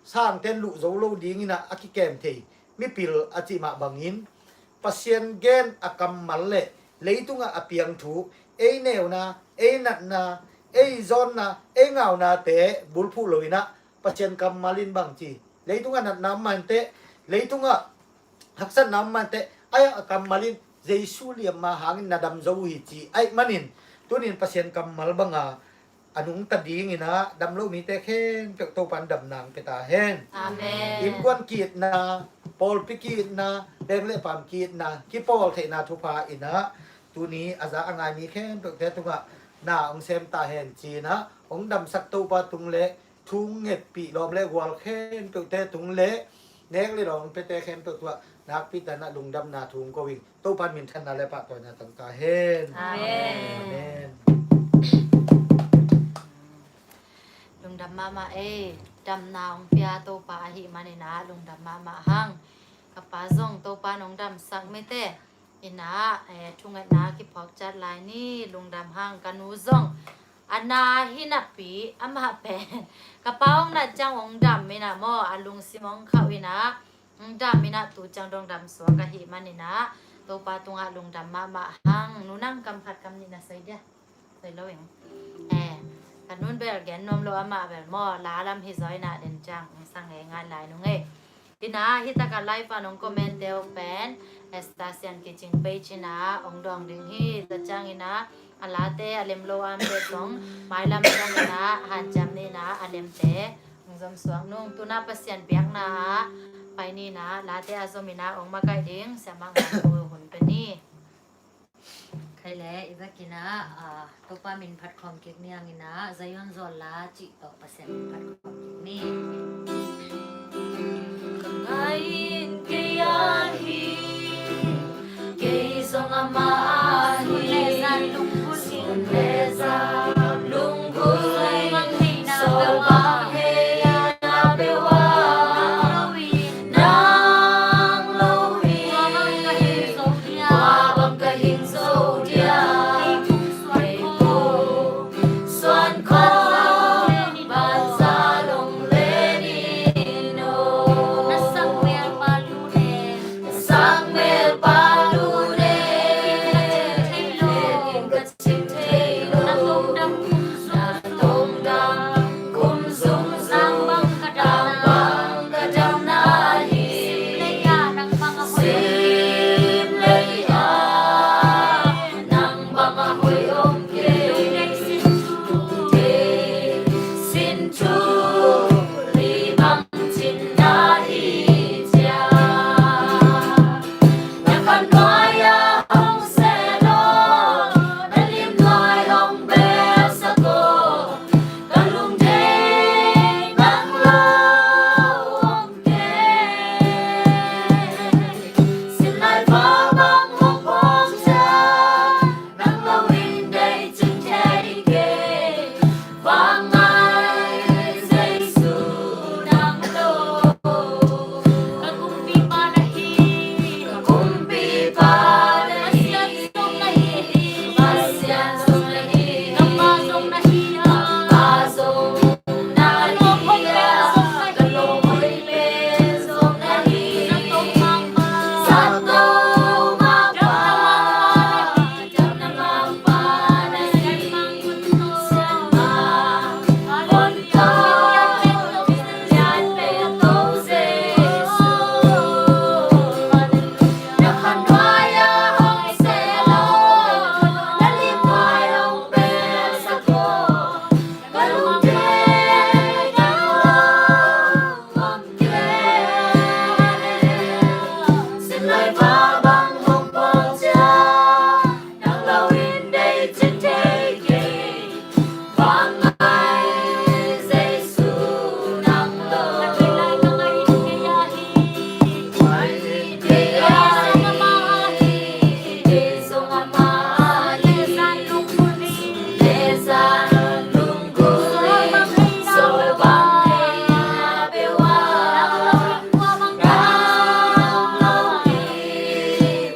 sangten luh zo lo dingin ah a kikem thei mipil a cih mah bangin, Pasian gen a kammal le leitungah a piang thu, ei neuna, ei natna, ei zawnna, ei ngaunate bulphuh loin ah Pasian kammal in bang ci, leitungah natna om mah inteh, leitungah haksatna om mah inteh, a hiang a kammal in Jesu liamma hangin na dam zo uh hi ci ahih manin, tunin Pasian kammal banga a nungta dingin ah dam lo mite khempeuh Topan damna hong pia ta hen. Amen. Innkuan ki-itna, pawlpi ki-itna, veng le paam ki-itna, kipawl theihna thupha in ah tuni a za a ngai mi khempeuhte tungah na hong sem ta hen ci-in ah hong damsak Topa tung le thu hong ngetpih lawm le gual khempeuhte tung le nek le dawn piate khempeuh tungah nakpi takin ah lungdamna thu hong ko ing. Topan minthanna le pahtawina tang ta hen. Amen. Amen. Lungdam mahmah ei, damna hong pia Topa ahih manin ah lungdam mahmah hang. Ka pa zong Topan hong damsak mite in ah, eh, thungetna kiphuak ciat lai ni, lungdam hang. Ka nu zong a na hi napi amah pen ka pa hong nat ciang hong dam in ah maw, a lungsim hong khauh in ah hong dam in ah tu ciang dong dam suak ahih manin ah Topa tungah lungdam mahmah hang. Nu, nang kam khat kam nih na sawi dia? Sawi lo ing. Eh, ka nun bel gen nuam lo, amah bel maw, la lam hi zaw in ah den ciang hong sang ngei ngai lai nung ei. In ah hi takah live ah nong comment te uh pen Esther Sian Kicing page in ah hong dawng ding hi. Tua ciangin ah a late a lem lo a omte zong mailam zong in ah hanciam ni in ah a lemte hong zom suak nung. Tu-in ah Pasian biakna ah Pai ni na, late a zom ina ong makaih ding siamah ngai ko hun pe ni. Khai le i vekin a, a, Topa min phat khawm kik ni ang ina, Zion Zual La cih tawh Pasian min phat khawm kik ni. Ka ngai in kei ahi, kei zong ama ahi. Sun le zan lunggulh in, sun le zan lunggulh in, sawlbang hei a peuh a, nang lo hi. Kua bang ka hing zo dia, kei kung suan khawm, banza long le ni no. Na sang mel pa lu ne, na sang mel pa lu ne. Ka cing thei lo, ka cing thei lo. Na tongdam kum zungzung, na tongdam kum zungzung, nang bang ka damna, nang bang ka damna hi. Sim lei ah nang bang a hoih om kei. Sim lei ah nang bang a hoih om kei. Lungdei sin thu, lungdei sin thu, lei bang cin na hi cia. Na khan nuai ah hong seh lo, na lim nuai hong belsak o. Ka lungdei nang lo om kei. Sinlai va bang hong pawng cia, nang lo in dei cing thei kei. Vangngai Jesu nang lo. Ka kumpipa na hi. Ka kumpipa na hi. Pasian zong na hi. Pasian zong na hi. Ka pa zong na hi. Ka pa zong na hi. Ka lawm hoih pen zong na hi. Zato mangpa. Zato mangpa. Nang lo in dei cing thei kei, vangngai Jesu nang lo. Ka ngai in kei ahi, kei zong ama ahi, kei zong ama ahi. Lezan lunggulh in, lezan lunggulh in, sawlbang hei a peuh a, nang lo in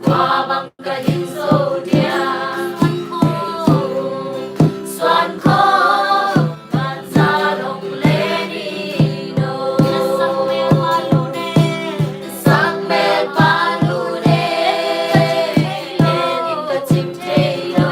kua bang ka hing zo dia. Kua bang ka hing zo dia. Suan khawm, banza long le ni no. Na sang mel pa lu ne. Na sang mel pa lu ne. Ka cing thei lo.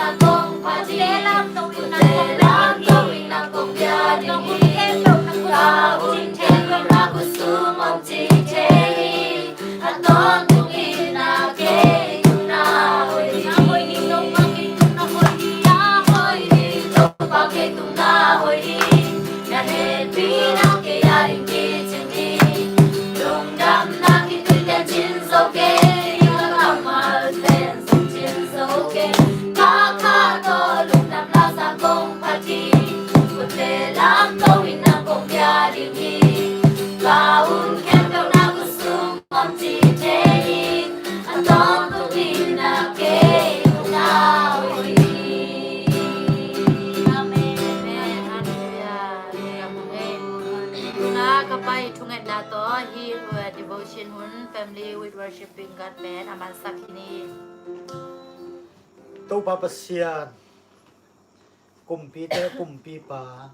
lamdangsa kong phat hi. Ut le lamto in nang kong bia ding hi. Ka hun khempeuh na khut sung om ci thei hi. A tawntungin na kei tungah hoih hi. Na hoih hi, Topa kei tungah hoih hi. Na hehpihna kei a ding kicing hi. Lungdamna kitu ten cin zo kei, ka kammal ten zong cin zo kei. Ka kha tawh lungdam laksa kong phat hi. Ut le lamto in nang kong bia ding hi. Ka hun khempeuh na khut sung om ci thei hi. A tawntungin na kei tungah hoih hi. Amen. Amen. Halleluiah. Tuna ka pai thungetna tawh hih, uh, devotion hun, Family with Worshiping God pen a mansak hi ni. Topa Pasian, kumpite kumpipa,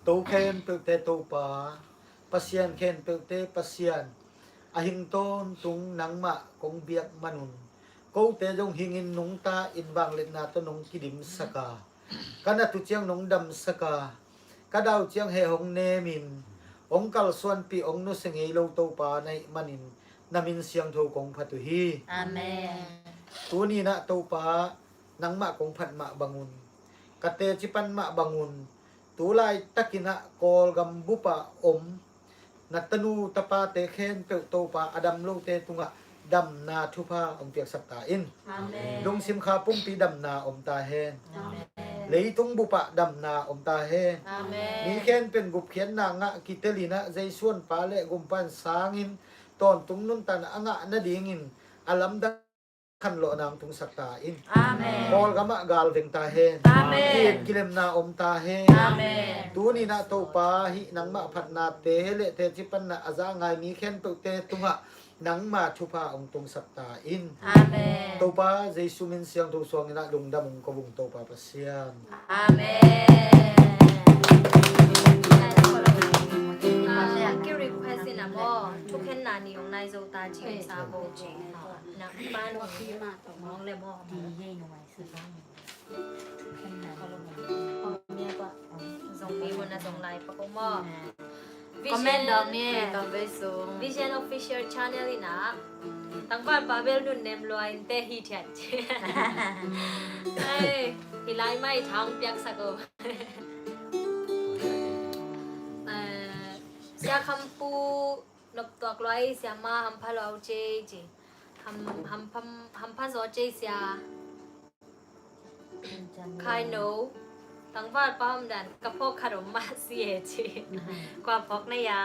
to khempeuhte Topa, Pasian khempeuhte Pasian, a hing tawntung nangmah kong biak manun, kote zong hingin nungta in vangliatna tawh nong kidimsak a, ka nat uh ciang nong damsak a, ka dau ciang heh hong nemin, hong kalsuanpih hong nusia ngei lo Topa na hih manin, na min siangtho kong phat uh hi. Amen. Tuni-in ah Topa, nangmah kong phat mah bangun, ka teci pan mah bangun, tu laitakin ah Kawlgam bup ah om na tanu tapate khempeuh Topa, a dam lote tungah damna thupha hong piaksak ta in. Amen. Lungsim kha pumpi damna om ta hen. Amen. Leitung bup ah damna om ta hen. Amen. Mi khempeuh in gupkhiatna ngah kitelin ah Jesu hong Pa le Gumpa in sangin tawntung nuntakna a ngah nadingin a lamdang khanlawhna hong tungsak ta in. Amen. Kawlgam ah gal veng ta hen. Amen. Ki-et kilemna om ta hen. Amen. Tuni-in ah Topa, hih nangmah phatnate le teci panna a za ngai mi khempeuhte tungah nangma thupha hong tungsak ta in. Amen. Topa Jesu min siangtho suangin ah lungdam hong ko ung Topa Pasian. Amen. Ah, hong ki-request in ah maw, thukhenna ni hong nai zo ta ci, sa bo ci. Nang pan hong le maw. Zong mi mun a zong lai pa ko maw. Comment dawng ni, eh, Vision, Vision Official Channel in ah tangvalpa bel nunnem lua in te hi thiat. Ai, hi lai mai thang piaksak o. Eh, Sia Khampu noptuak lua i, Siama hampha lua uh ci ci. Ham, hampha, hampha zaw ci sia. Khai no, tangvalpa om dan ka phawk khat om mah si e ci. Kua phawk na ya.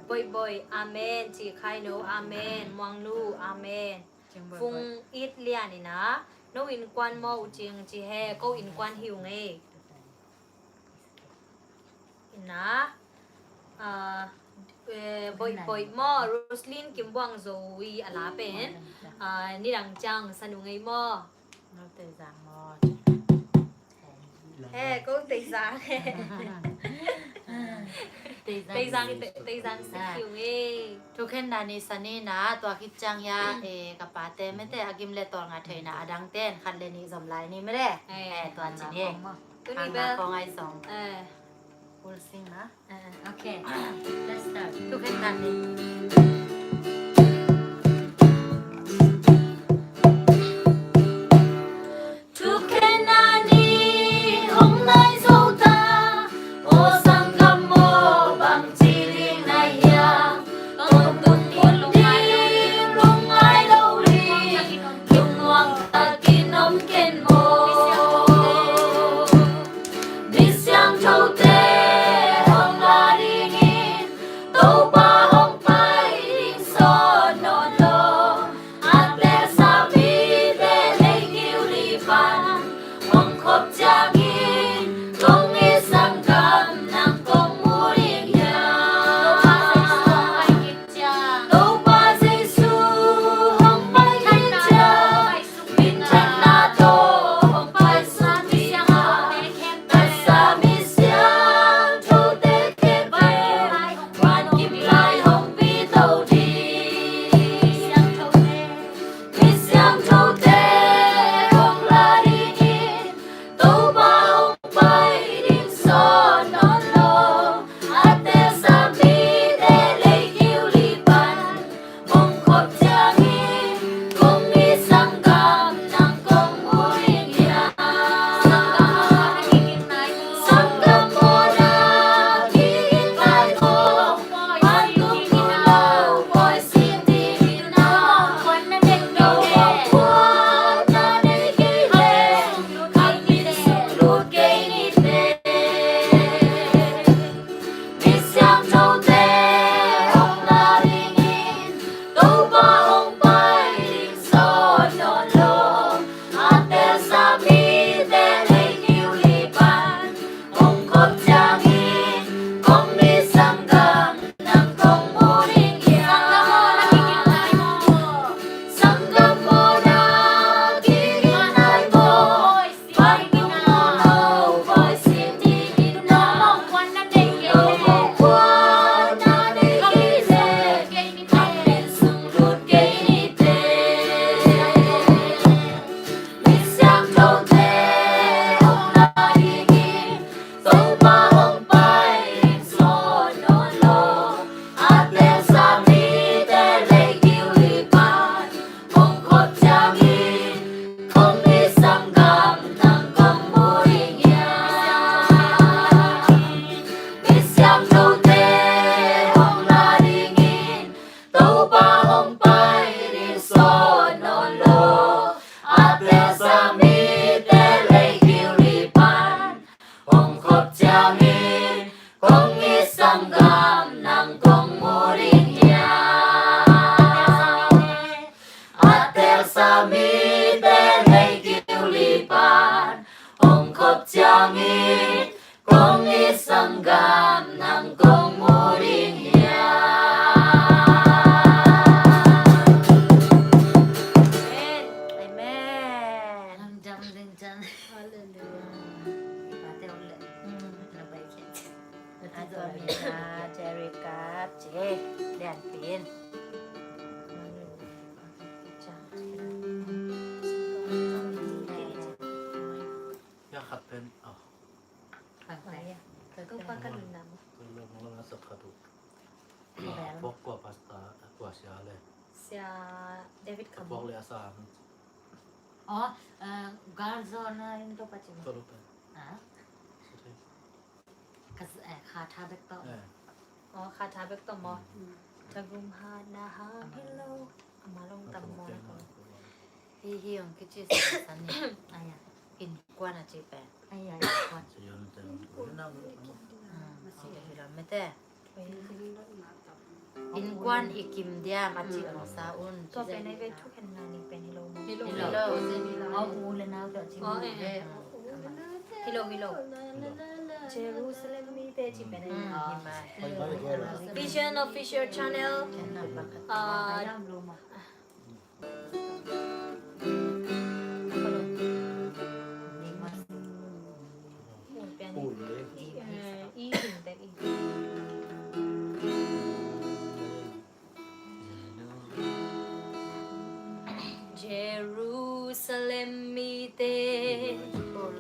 Boih boih, amen ci khai no, amen. Muangnu, amen. Fung It Lian in ah, no innkuan maw uh cing ci he, ko innkuan hi ung e. In ah, ah, eh, boih boih maw, Roslyn Kim Buang Zo i a la pen, ah, nidang ciang sa nung ei maw. He, ko Teizang. Teizang, Teizang, Teizang si kiu ngei. Thukhenna ni sa ni na, tua khit ciang hia, eh, ka pate mete a gim le tawl nga theihna a dang ten khat le nih zom lai ni mete. Eh, tua ci ni. Tuni bel. Kong ai zong. Eh. We'll sing, huh? Uh, okay. Let's start. Thukhenna ni. Thukhenna ni hong nai zo ta, aw sanggam aw bang ci ding na hiam? Tawntung ding lungngai lo ding, lungnuam takin om ken maw. Mi siangthote hong la dingin, Topa hong pai sa mite hei kiu li pan hong khop ciangin kong it sanggam nang kong mu ding hiam? Amen. Amen. Hallelujah. Sia David Kham. Gal zo na in to pa cing. Kha tha bek tawh. Aw, kha tha bek tawh maw? Thagum ha na ha hi lo. Ama long tam maw? Hi hi ong kici sa sa ni. Aya. Innkuan a ci pen. Aya, innkuan. Hi lo mete. Innkuan i kim diam a ci ong sa un. Tua pen ai ve thukhenna ni pen hi lo maw? Hi lo. Hi lo. Aw, u le nau tawh ci. Aw, eh. Hi lo, hi lo. Jerusalem mite ci pen ai. Vision Official Channel. Jerusalem mite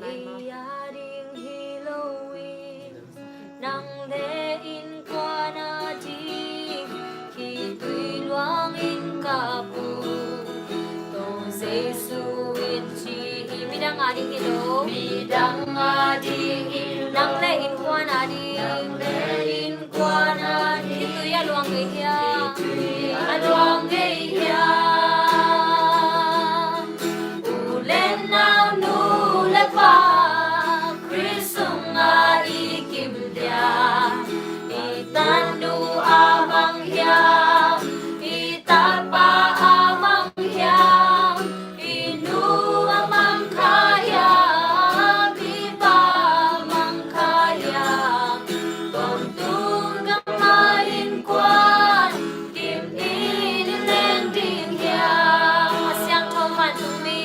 i a ding hi lo in, nang le innkuan a ding khitui luangin ka phu. Tawh Jesu in ci hi. Midang a ding hi lo. Midang a ding hi lo. Nang le innkuan a ding. Nang le innkuan a ding. Khitui a luang ngei hiam? Khitui a luang ngei hiam? U le nau, nu le pa, Khrist sungah i kim diam, i tanu a mang hiam, i tapa a mang hiam, i nu a mang kha hiam, i pa a mang kha hiam, tawntung gamah innkuan kim in i leng ding hiam? A siangtho vantungmi.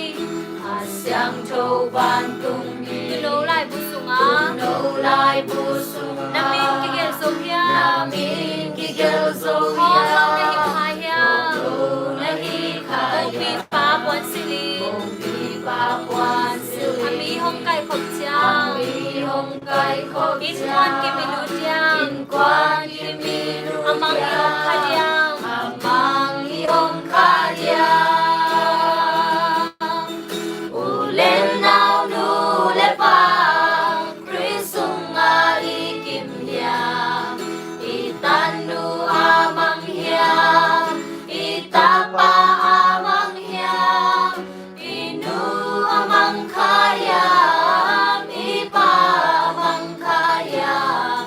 A siangtho vantungmi. Tulo laibu sungah. Tulo laibu sungah. Na min kigelh zo hiam? Na min kigelh zo hiam? Hong lo na hi kha hiam? Hong lo na hi kha hiam? Kongpipa puan silh in. Kongpipa puan silh in. A mi hong kaihkhop ciang. A mi hong kaihkhop ciang. Innkuan kim in lut diam? Innkuan kim in lut diam? A mang i om kha diam? A mang i om kha diam? U le nau, nu le pa, Khrist sungah i kim hiam? I tanu a mang hiam? I tapa a mang hiam? I nu a mang kha hiam? I pa a mang kha hiam?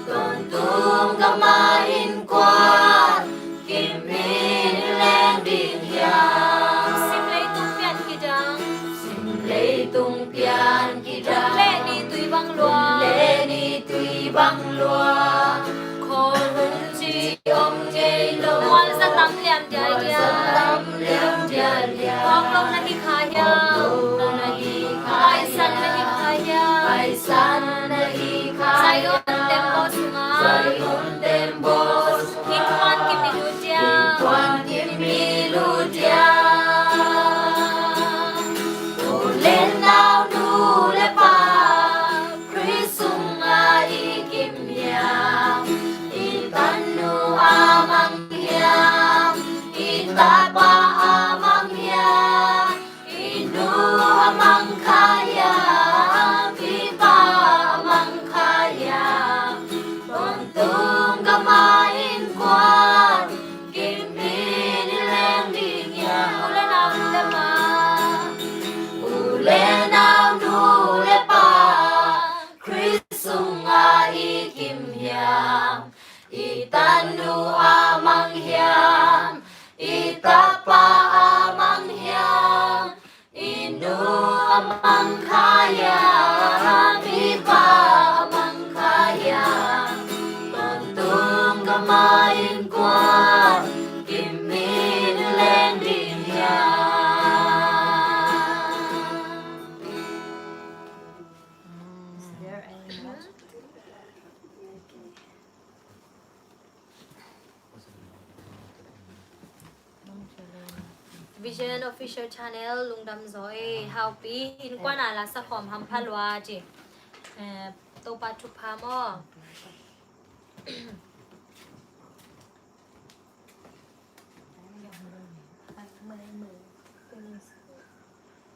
Tawntung gamah innkuan kim in i leng ding hiam? Sim leitung pian kidang. Sim leitung pian kidang. Kum leh ni tui bang lua. Kum leh ni tui bang lua. Khualzin ci om ngei lo. Mual za tam lian diaidiai. Mual za tam lian diaidiai. Phawk lo na hi kha hiam? Phawk lo na hi kha hiam? Paisan na hi kha hiam? Paisan na hi kha hiam? Zion tembaw sungah. Zion tembaw sungah. Innkuan kim in lut diam? Innkuan kim in lut diam? U le nau, nu le pa, Khrist sungah i kim hiam? I tanu a mang hiam? I tapa a mang hiam? I nu a mang kha hiam? I pa a mang kha hiam? Tawntung gamah innkuan kim in i leng ding hiam? U le nau, nu le pa. U le nau, nu le pa, Khrist sungah i kim hiam? I tanu a mang hiam? I tapa a mang hiam? mangkhaia, mipa mangkhaia, tontung kama in kua kimin leng ding hia? Vision Official Channel, lungdam zaw ei, haupi, innkuan a la sakhawm hampha lua ci. Eh, Topa thupha maw.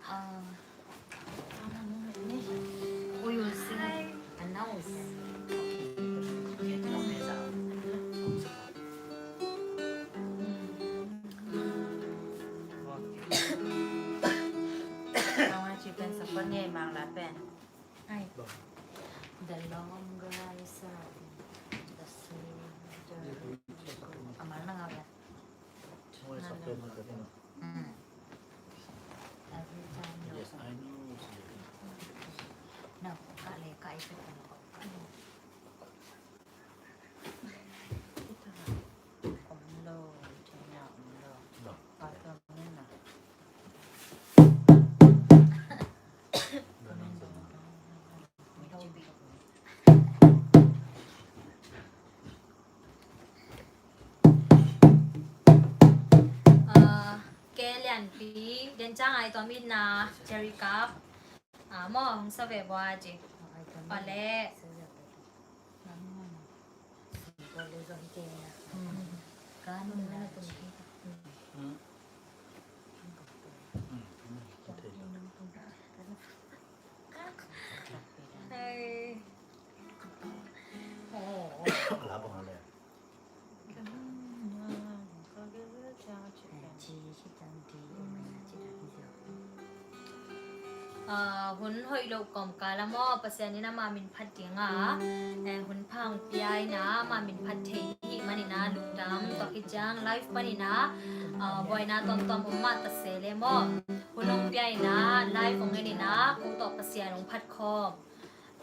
Uh, we will sing a nose. The longer I serve, the sweeter. Amal na ngau ya. Mm. Every time you... Yes, I know. No, ka le ka i pe ka no. Om lo, China om lo. No. Ka to ni na. Ke lianpi, den cang ai tua mit na, Jerry Cup. Ah, mo, hong sa ve bua ji. Pale. Ah, hun hoih loh kawmkal ah maw, Pasian in amah min phat ding a, eh, hun pha hong pia in a, amah min phat thei i hih manin a lungdam. Tua khit ciang live panin a, ah, buaina tuamtuam om mah ta se leh maw, hun hong pia in a, live hong en in a, ko tawh Pasian hong phat khawm.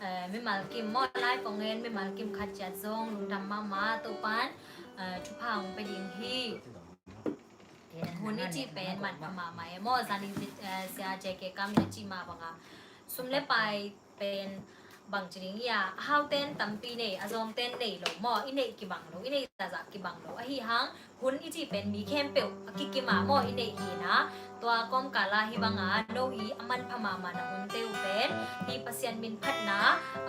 Eh, mimal kim maw, live hong en mimal kim khat ciat zong lungdam mahmah. Topa'n, eh, thupha hong pia ding hi. Hun i cih pen manpha mahmah e maw, zanin, eh, Sia J K Kam in a cih mah bang a, sum le pai pen bangci ding hi a, a haute in tampi nei, a zawngte in nei lo maw, i neih kibang lo, i neih zahzah kibang lo. Ahi hang hun i cih pen mi khempeuh a kikim a maw i neih hi in a, tua kawmkal ah hih bang a no i a manpha mahmah na hunte uh pen hih Pasian min phatna,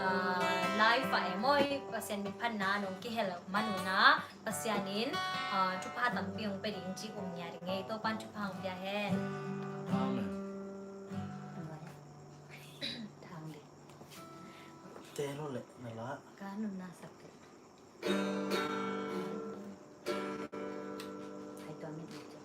ah, live ah e maw, hih Pasian min phatna nong kihel man un a, Pasian in, ah, thupha tampi hong pia ding ci um ngiat ding ei. Topa'n thupha hong pia hen. Amen. Thang ding. Te lo le na la. Ka nunna sak te. Hai tua mi ding ci.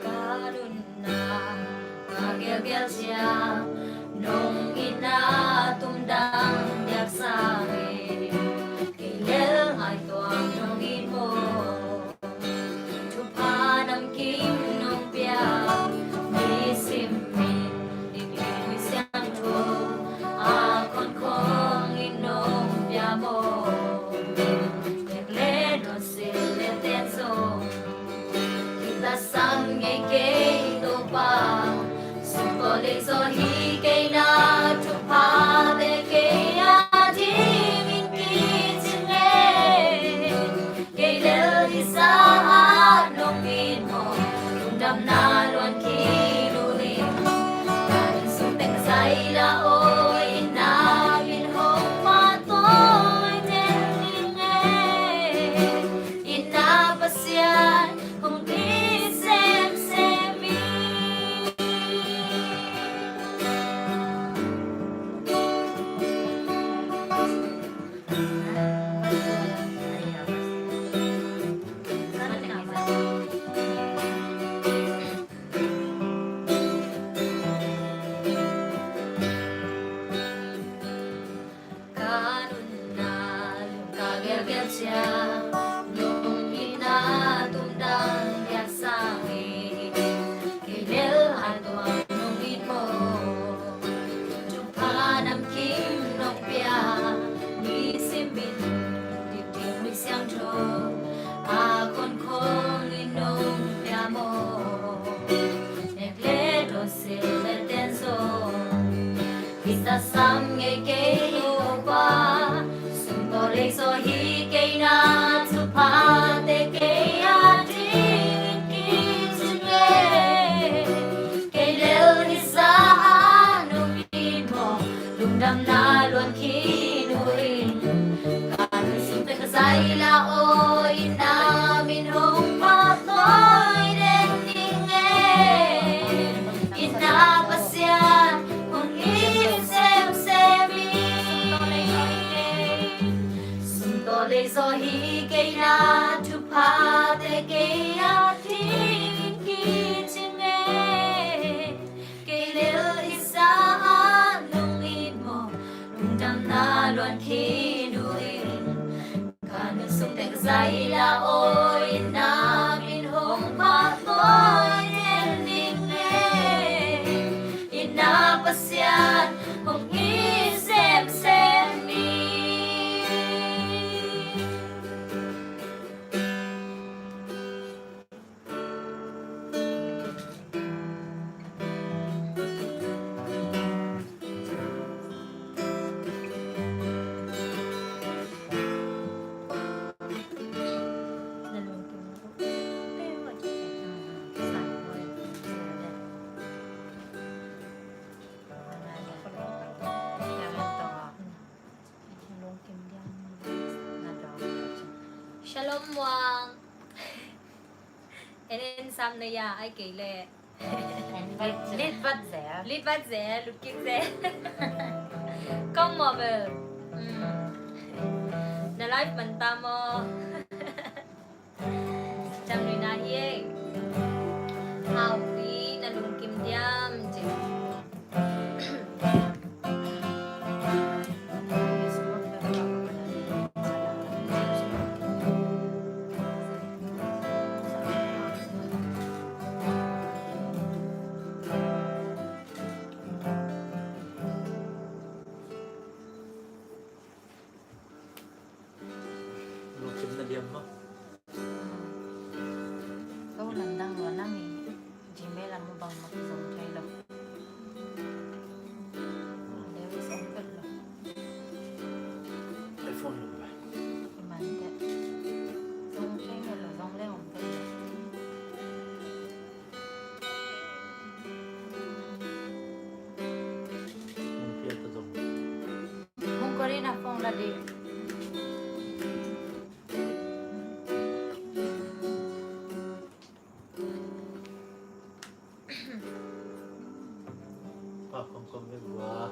Ka nunna ka gelgel ciang nong itna tumdang diak sa hi. Kei lel ngai tuam nong it maw. Thupha namkim nong pia, nisim in i Kipui Siangtho a khon khong in nong pia maw. Tek le dawn sil le ten zong, i ta sang Pasian, nong itna tumdang piak sangin, kei lel a tuam nong it maw? Thupha namkim nong pia, mi simin dikdik Kha Siangtho a khonkhong in nong pia maw? Nek le dawn, sil le ten zong kisa sam ngei kei, Topa. Sum tawh lei zaw hi kei na, thuphate kei a dingin kicing e. Kei lel hisa a nong it maw? Lungdamna luang khin uh in, ka nunung sungte ka zai la aw, itna min hong phatphat den ning e. Itna Pasian hong it semsem ing. Sum tawh lei zaw hi kei na, thuphate kei a dingin kicing e. Kei lel hisa a nong it maw? Lungdamna luang khin uh in, ka nunung sungte ka zai la aw, itna min hong phatphat den ning e. Itna Pasian hong it semsem ing. Shalom Muang. En en sam na ya ai kei le. Lit vat zel. Lit vat zel, lut kik zel. Kong maw bel. Mm. Na live man ta maw? Cam nui na hi e. Haupi, na lungkim diam ci. Lungkim na diam maw? Ko lamdang lua nang i Gmail ah mah bangmah zong thei lo. There is open lo. iPhone lo ba? I man te. Zong thei lo, zong le om thei lo. Mung pia ta zong. Mung Corina phone la di. Pa kong kong ve bua.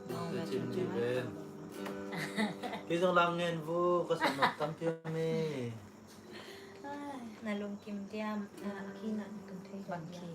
Nong te cin di ven. Kei zong lang ngen vu, ka sa nok tam piang me. Na lungkim diam. Bang khi na lungkim thei bang khi.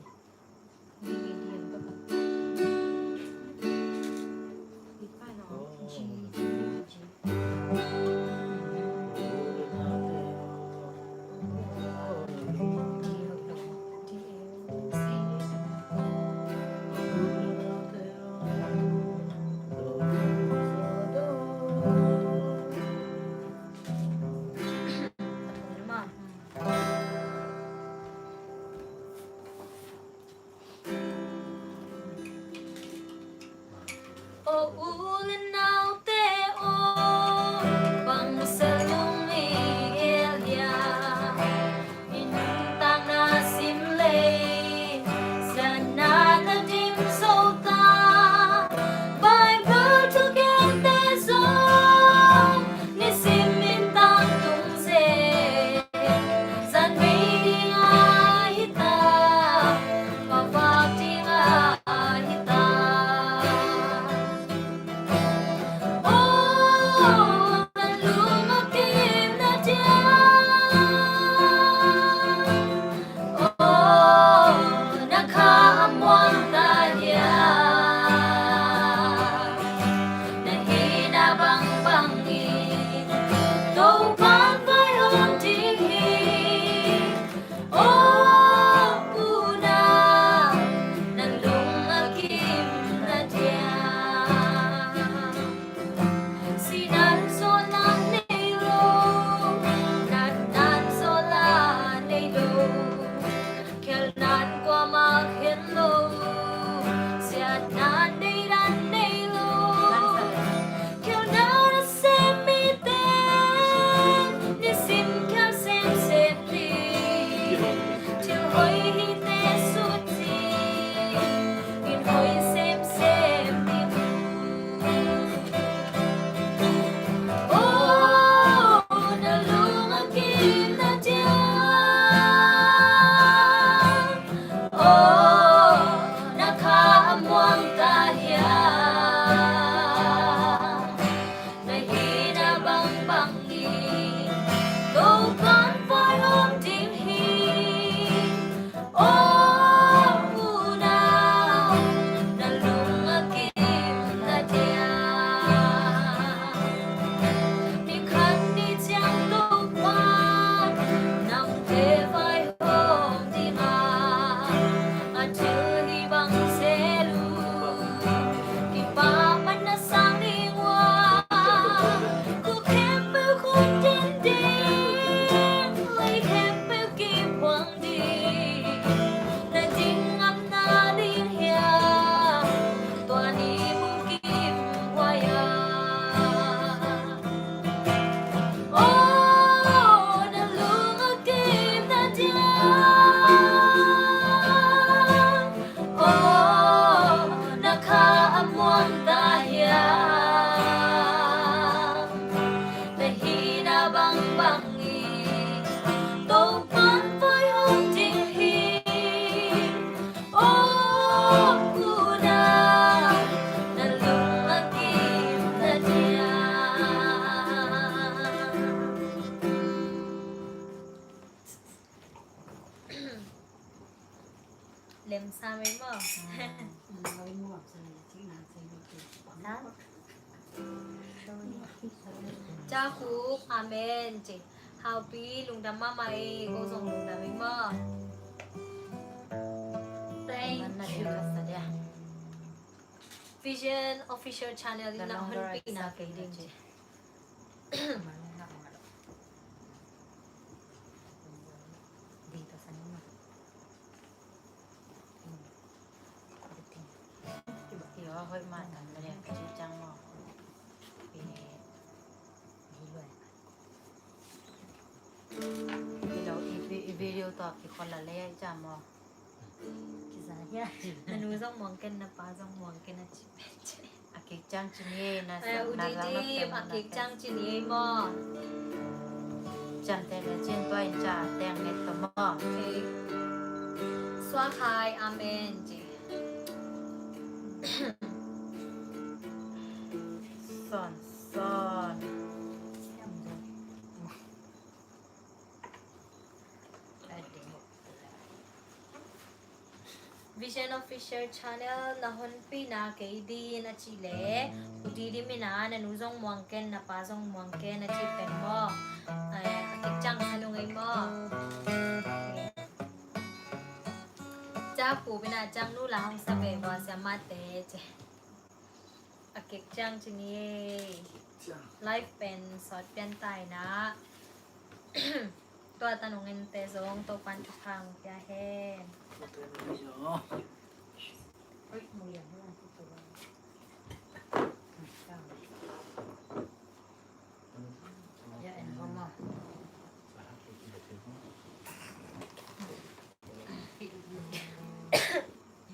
O u le naute Sem sa mai maw. Sa. Ca khuk, amen ci. Haupi, lungdam mahmah ei, ko zong lungdam ei maw. Thank you. Vision Official Channel in na honpihna kei ding ci. I video tawh kikhol a lei a i cam aw. Kiza hia. Na nu zong muang ken, na pa zong muang ken a ci pen ci. A kik ciang ci ni ei, na, eh, na zang na pen a kik ciang ci ni ei maw. Ciamteh le cin tua in ca teng nget ka maw. Okay. Suak hai, amen ci. Son, son. Vision Official Channel na honpihna kei ding a ci le, U Didi min a na nu zong muang ken, na pa zong muang ken a ci pen maw. Ai, a kik ciang sa nung ei maw. Ca pu min a ciang nu la hong sa ve bua sia mate ci. A kik ciang ci ni ei. Live pen sawt pian ta in ah. Tua tanung ente zong Topan thupha hong pia hen. Ya en ko maw.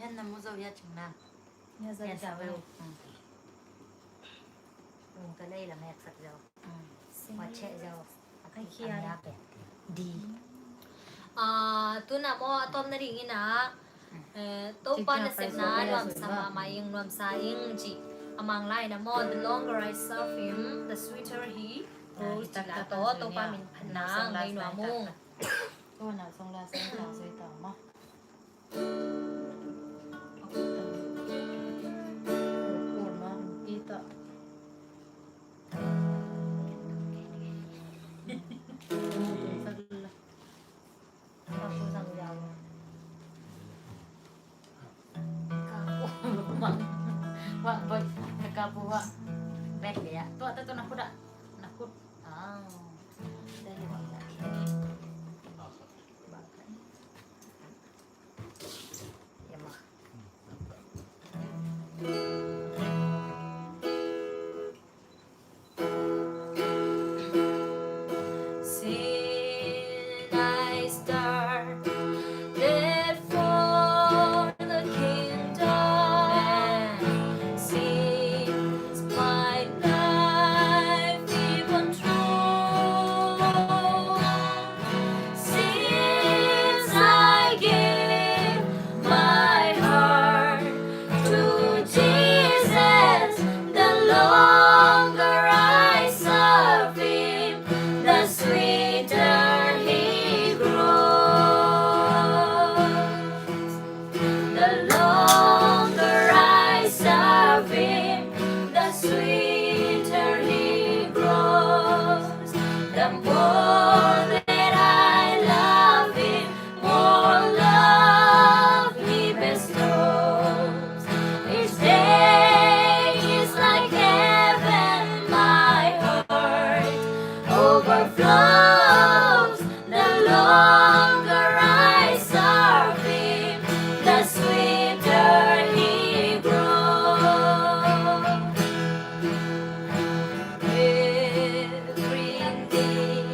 Yan na mu zo ya cing na. Ya zo ya zo. Lung ka lei lam hek sak zo. Wa che zo. Ai khia. Di. Ah, tu na maw a tawpna ding in ah. Eh, Topa nasepna nuamsa mahmah ing, nuamsa ing ci. A Manglai na maw, the longer I serve him, the sweeter he grows. Ci la tawh Topa min phatna ngei nuam ung. Kapu sang jauh. Kapu. Wah, boy. Kapu wah. Baik dia. Tu, tu, tu, nakut dah. Nakut. Ah. Dari wah. Ya, mah. Sin I started for the kingdom. Since my life even true. Since I give my heart to Jesus, the longer I serve him, the sweeter he grows. The longer I serve him, the sweeter he grows. The more that I love him, more love he bestows. Each day is like heaven, my heart overflows. The longer I serve him, the sweeter he grows. Every day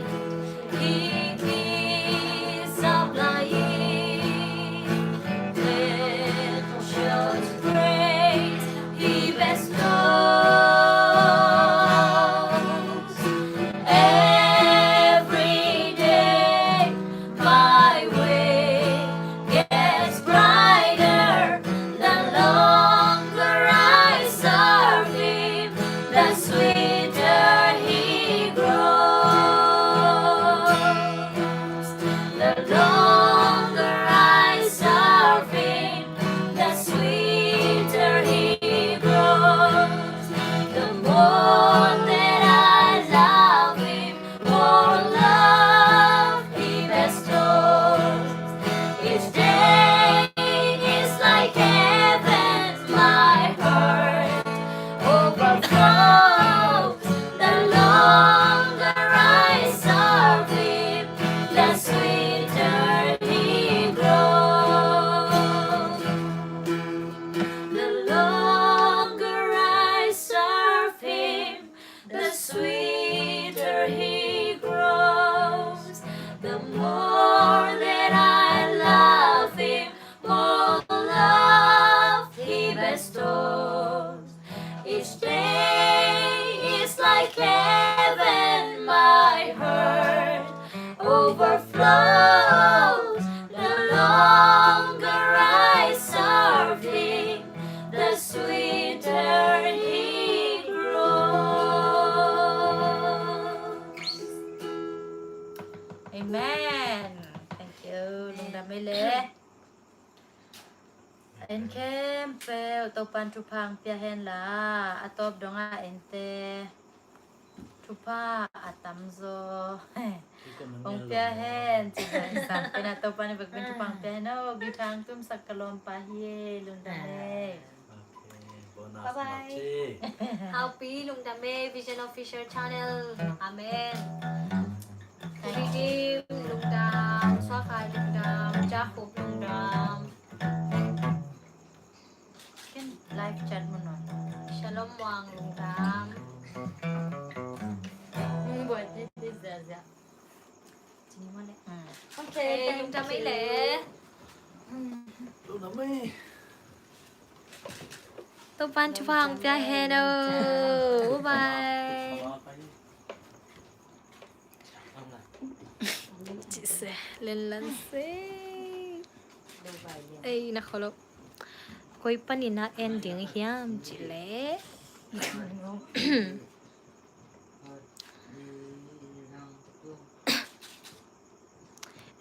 He grows. The more that I love him, more love he bestows. Each day is like heaven, my heart overflows. The longer I serve him, the sweeter he grows. Amen. Thank you. Lungdam ei le. En khempeuh Topan thupha hong pia hen la, a tawp dongah ente thupha a tamzaw hong pia hen. Ci hang sang pen a Topan i bek pen thupha hong pia hen. Oh, guitar hong tumsak ka lawmpa hi e, lungdam ei. Bye bye. Haupi, lungdam ei, Vision Official Channel. Amen. Bidim, lungdam. Suakai, lungdam. Jacob, lungdam. Ken live chat mun non. Shalom Wang, lungdam. Mun buai thei thei ziahziah. Cini mah le. Okay, lungdam ei le. Lungdam ei. Topan thupha hong pia hen o. Bye bye. Ci se, lenlan se. Ei, na kholo. Koi panin a en ding hiam ci le.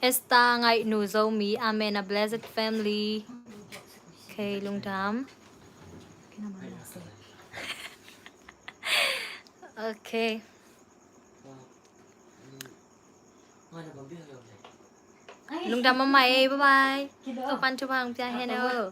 Esther Ngaihnu Zomi, amen, a blessed family. Okay, lungdam. Okay. Lungdam mahmah ei, bye bye. Topan thupha hong pia hen o.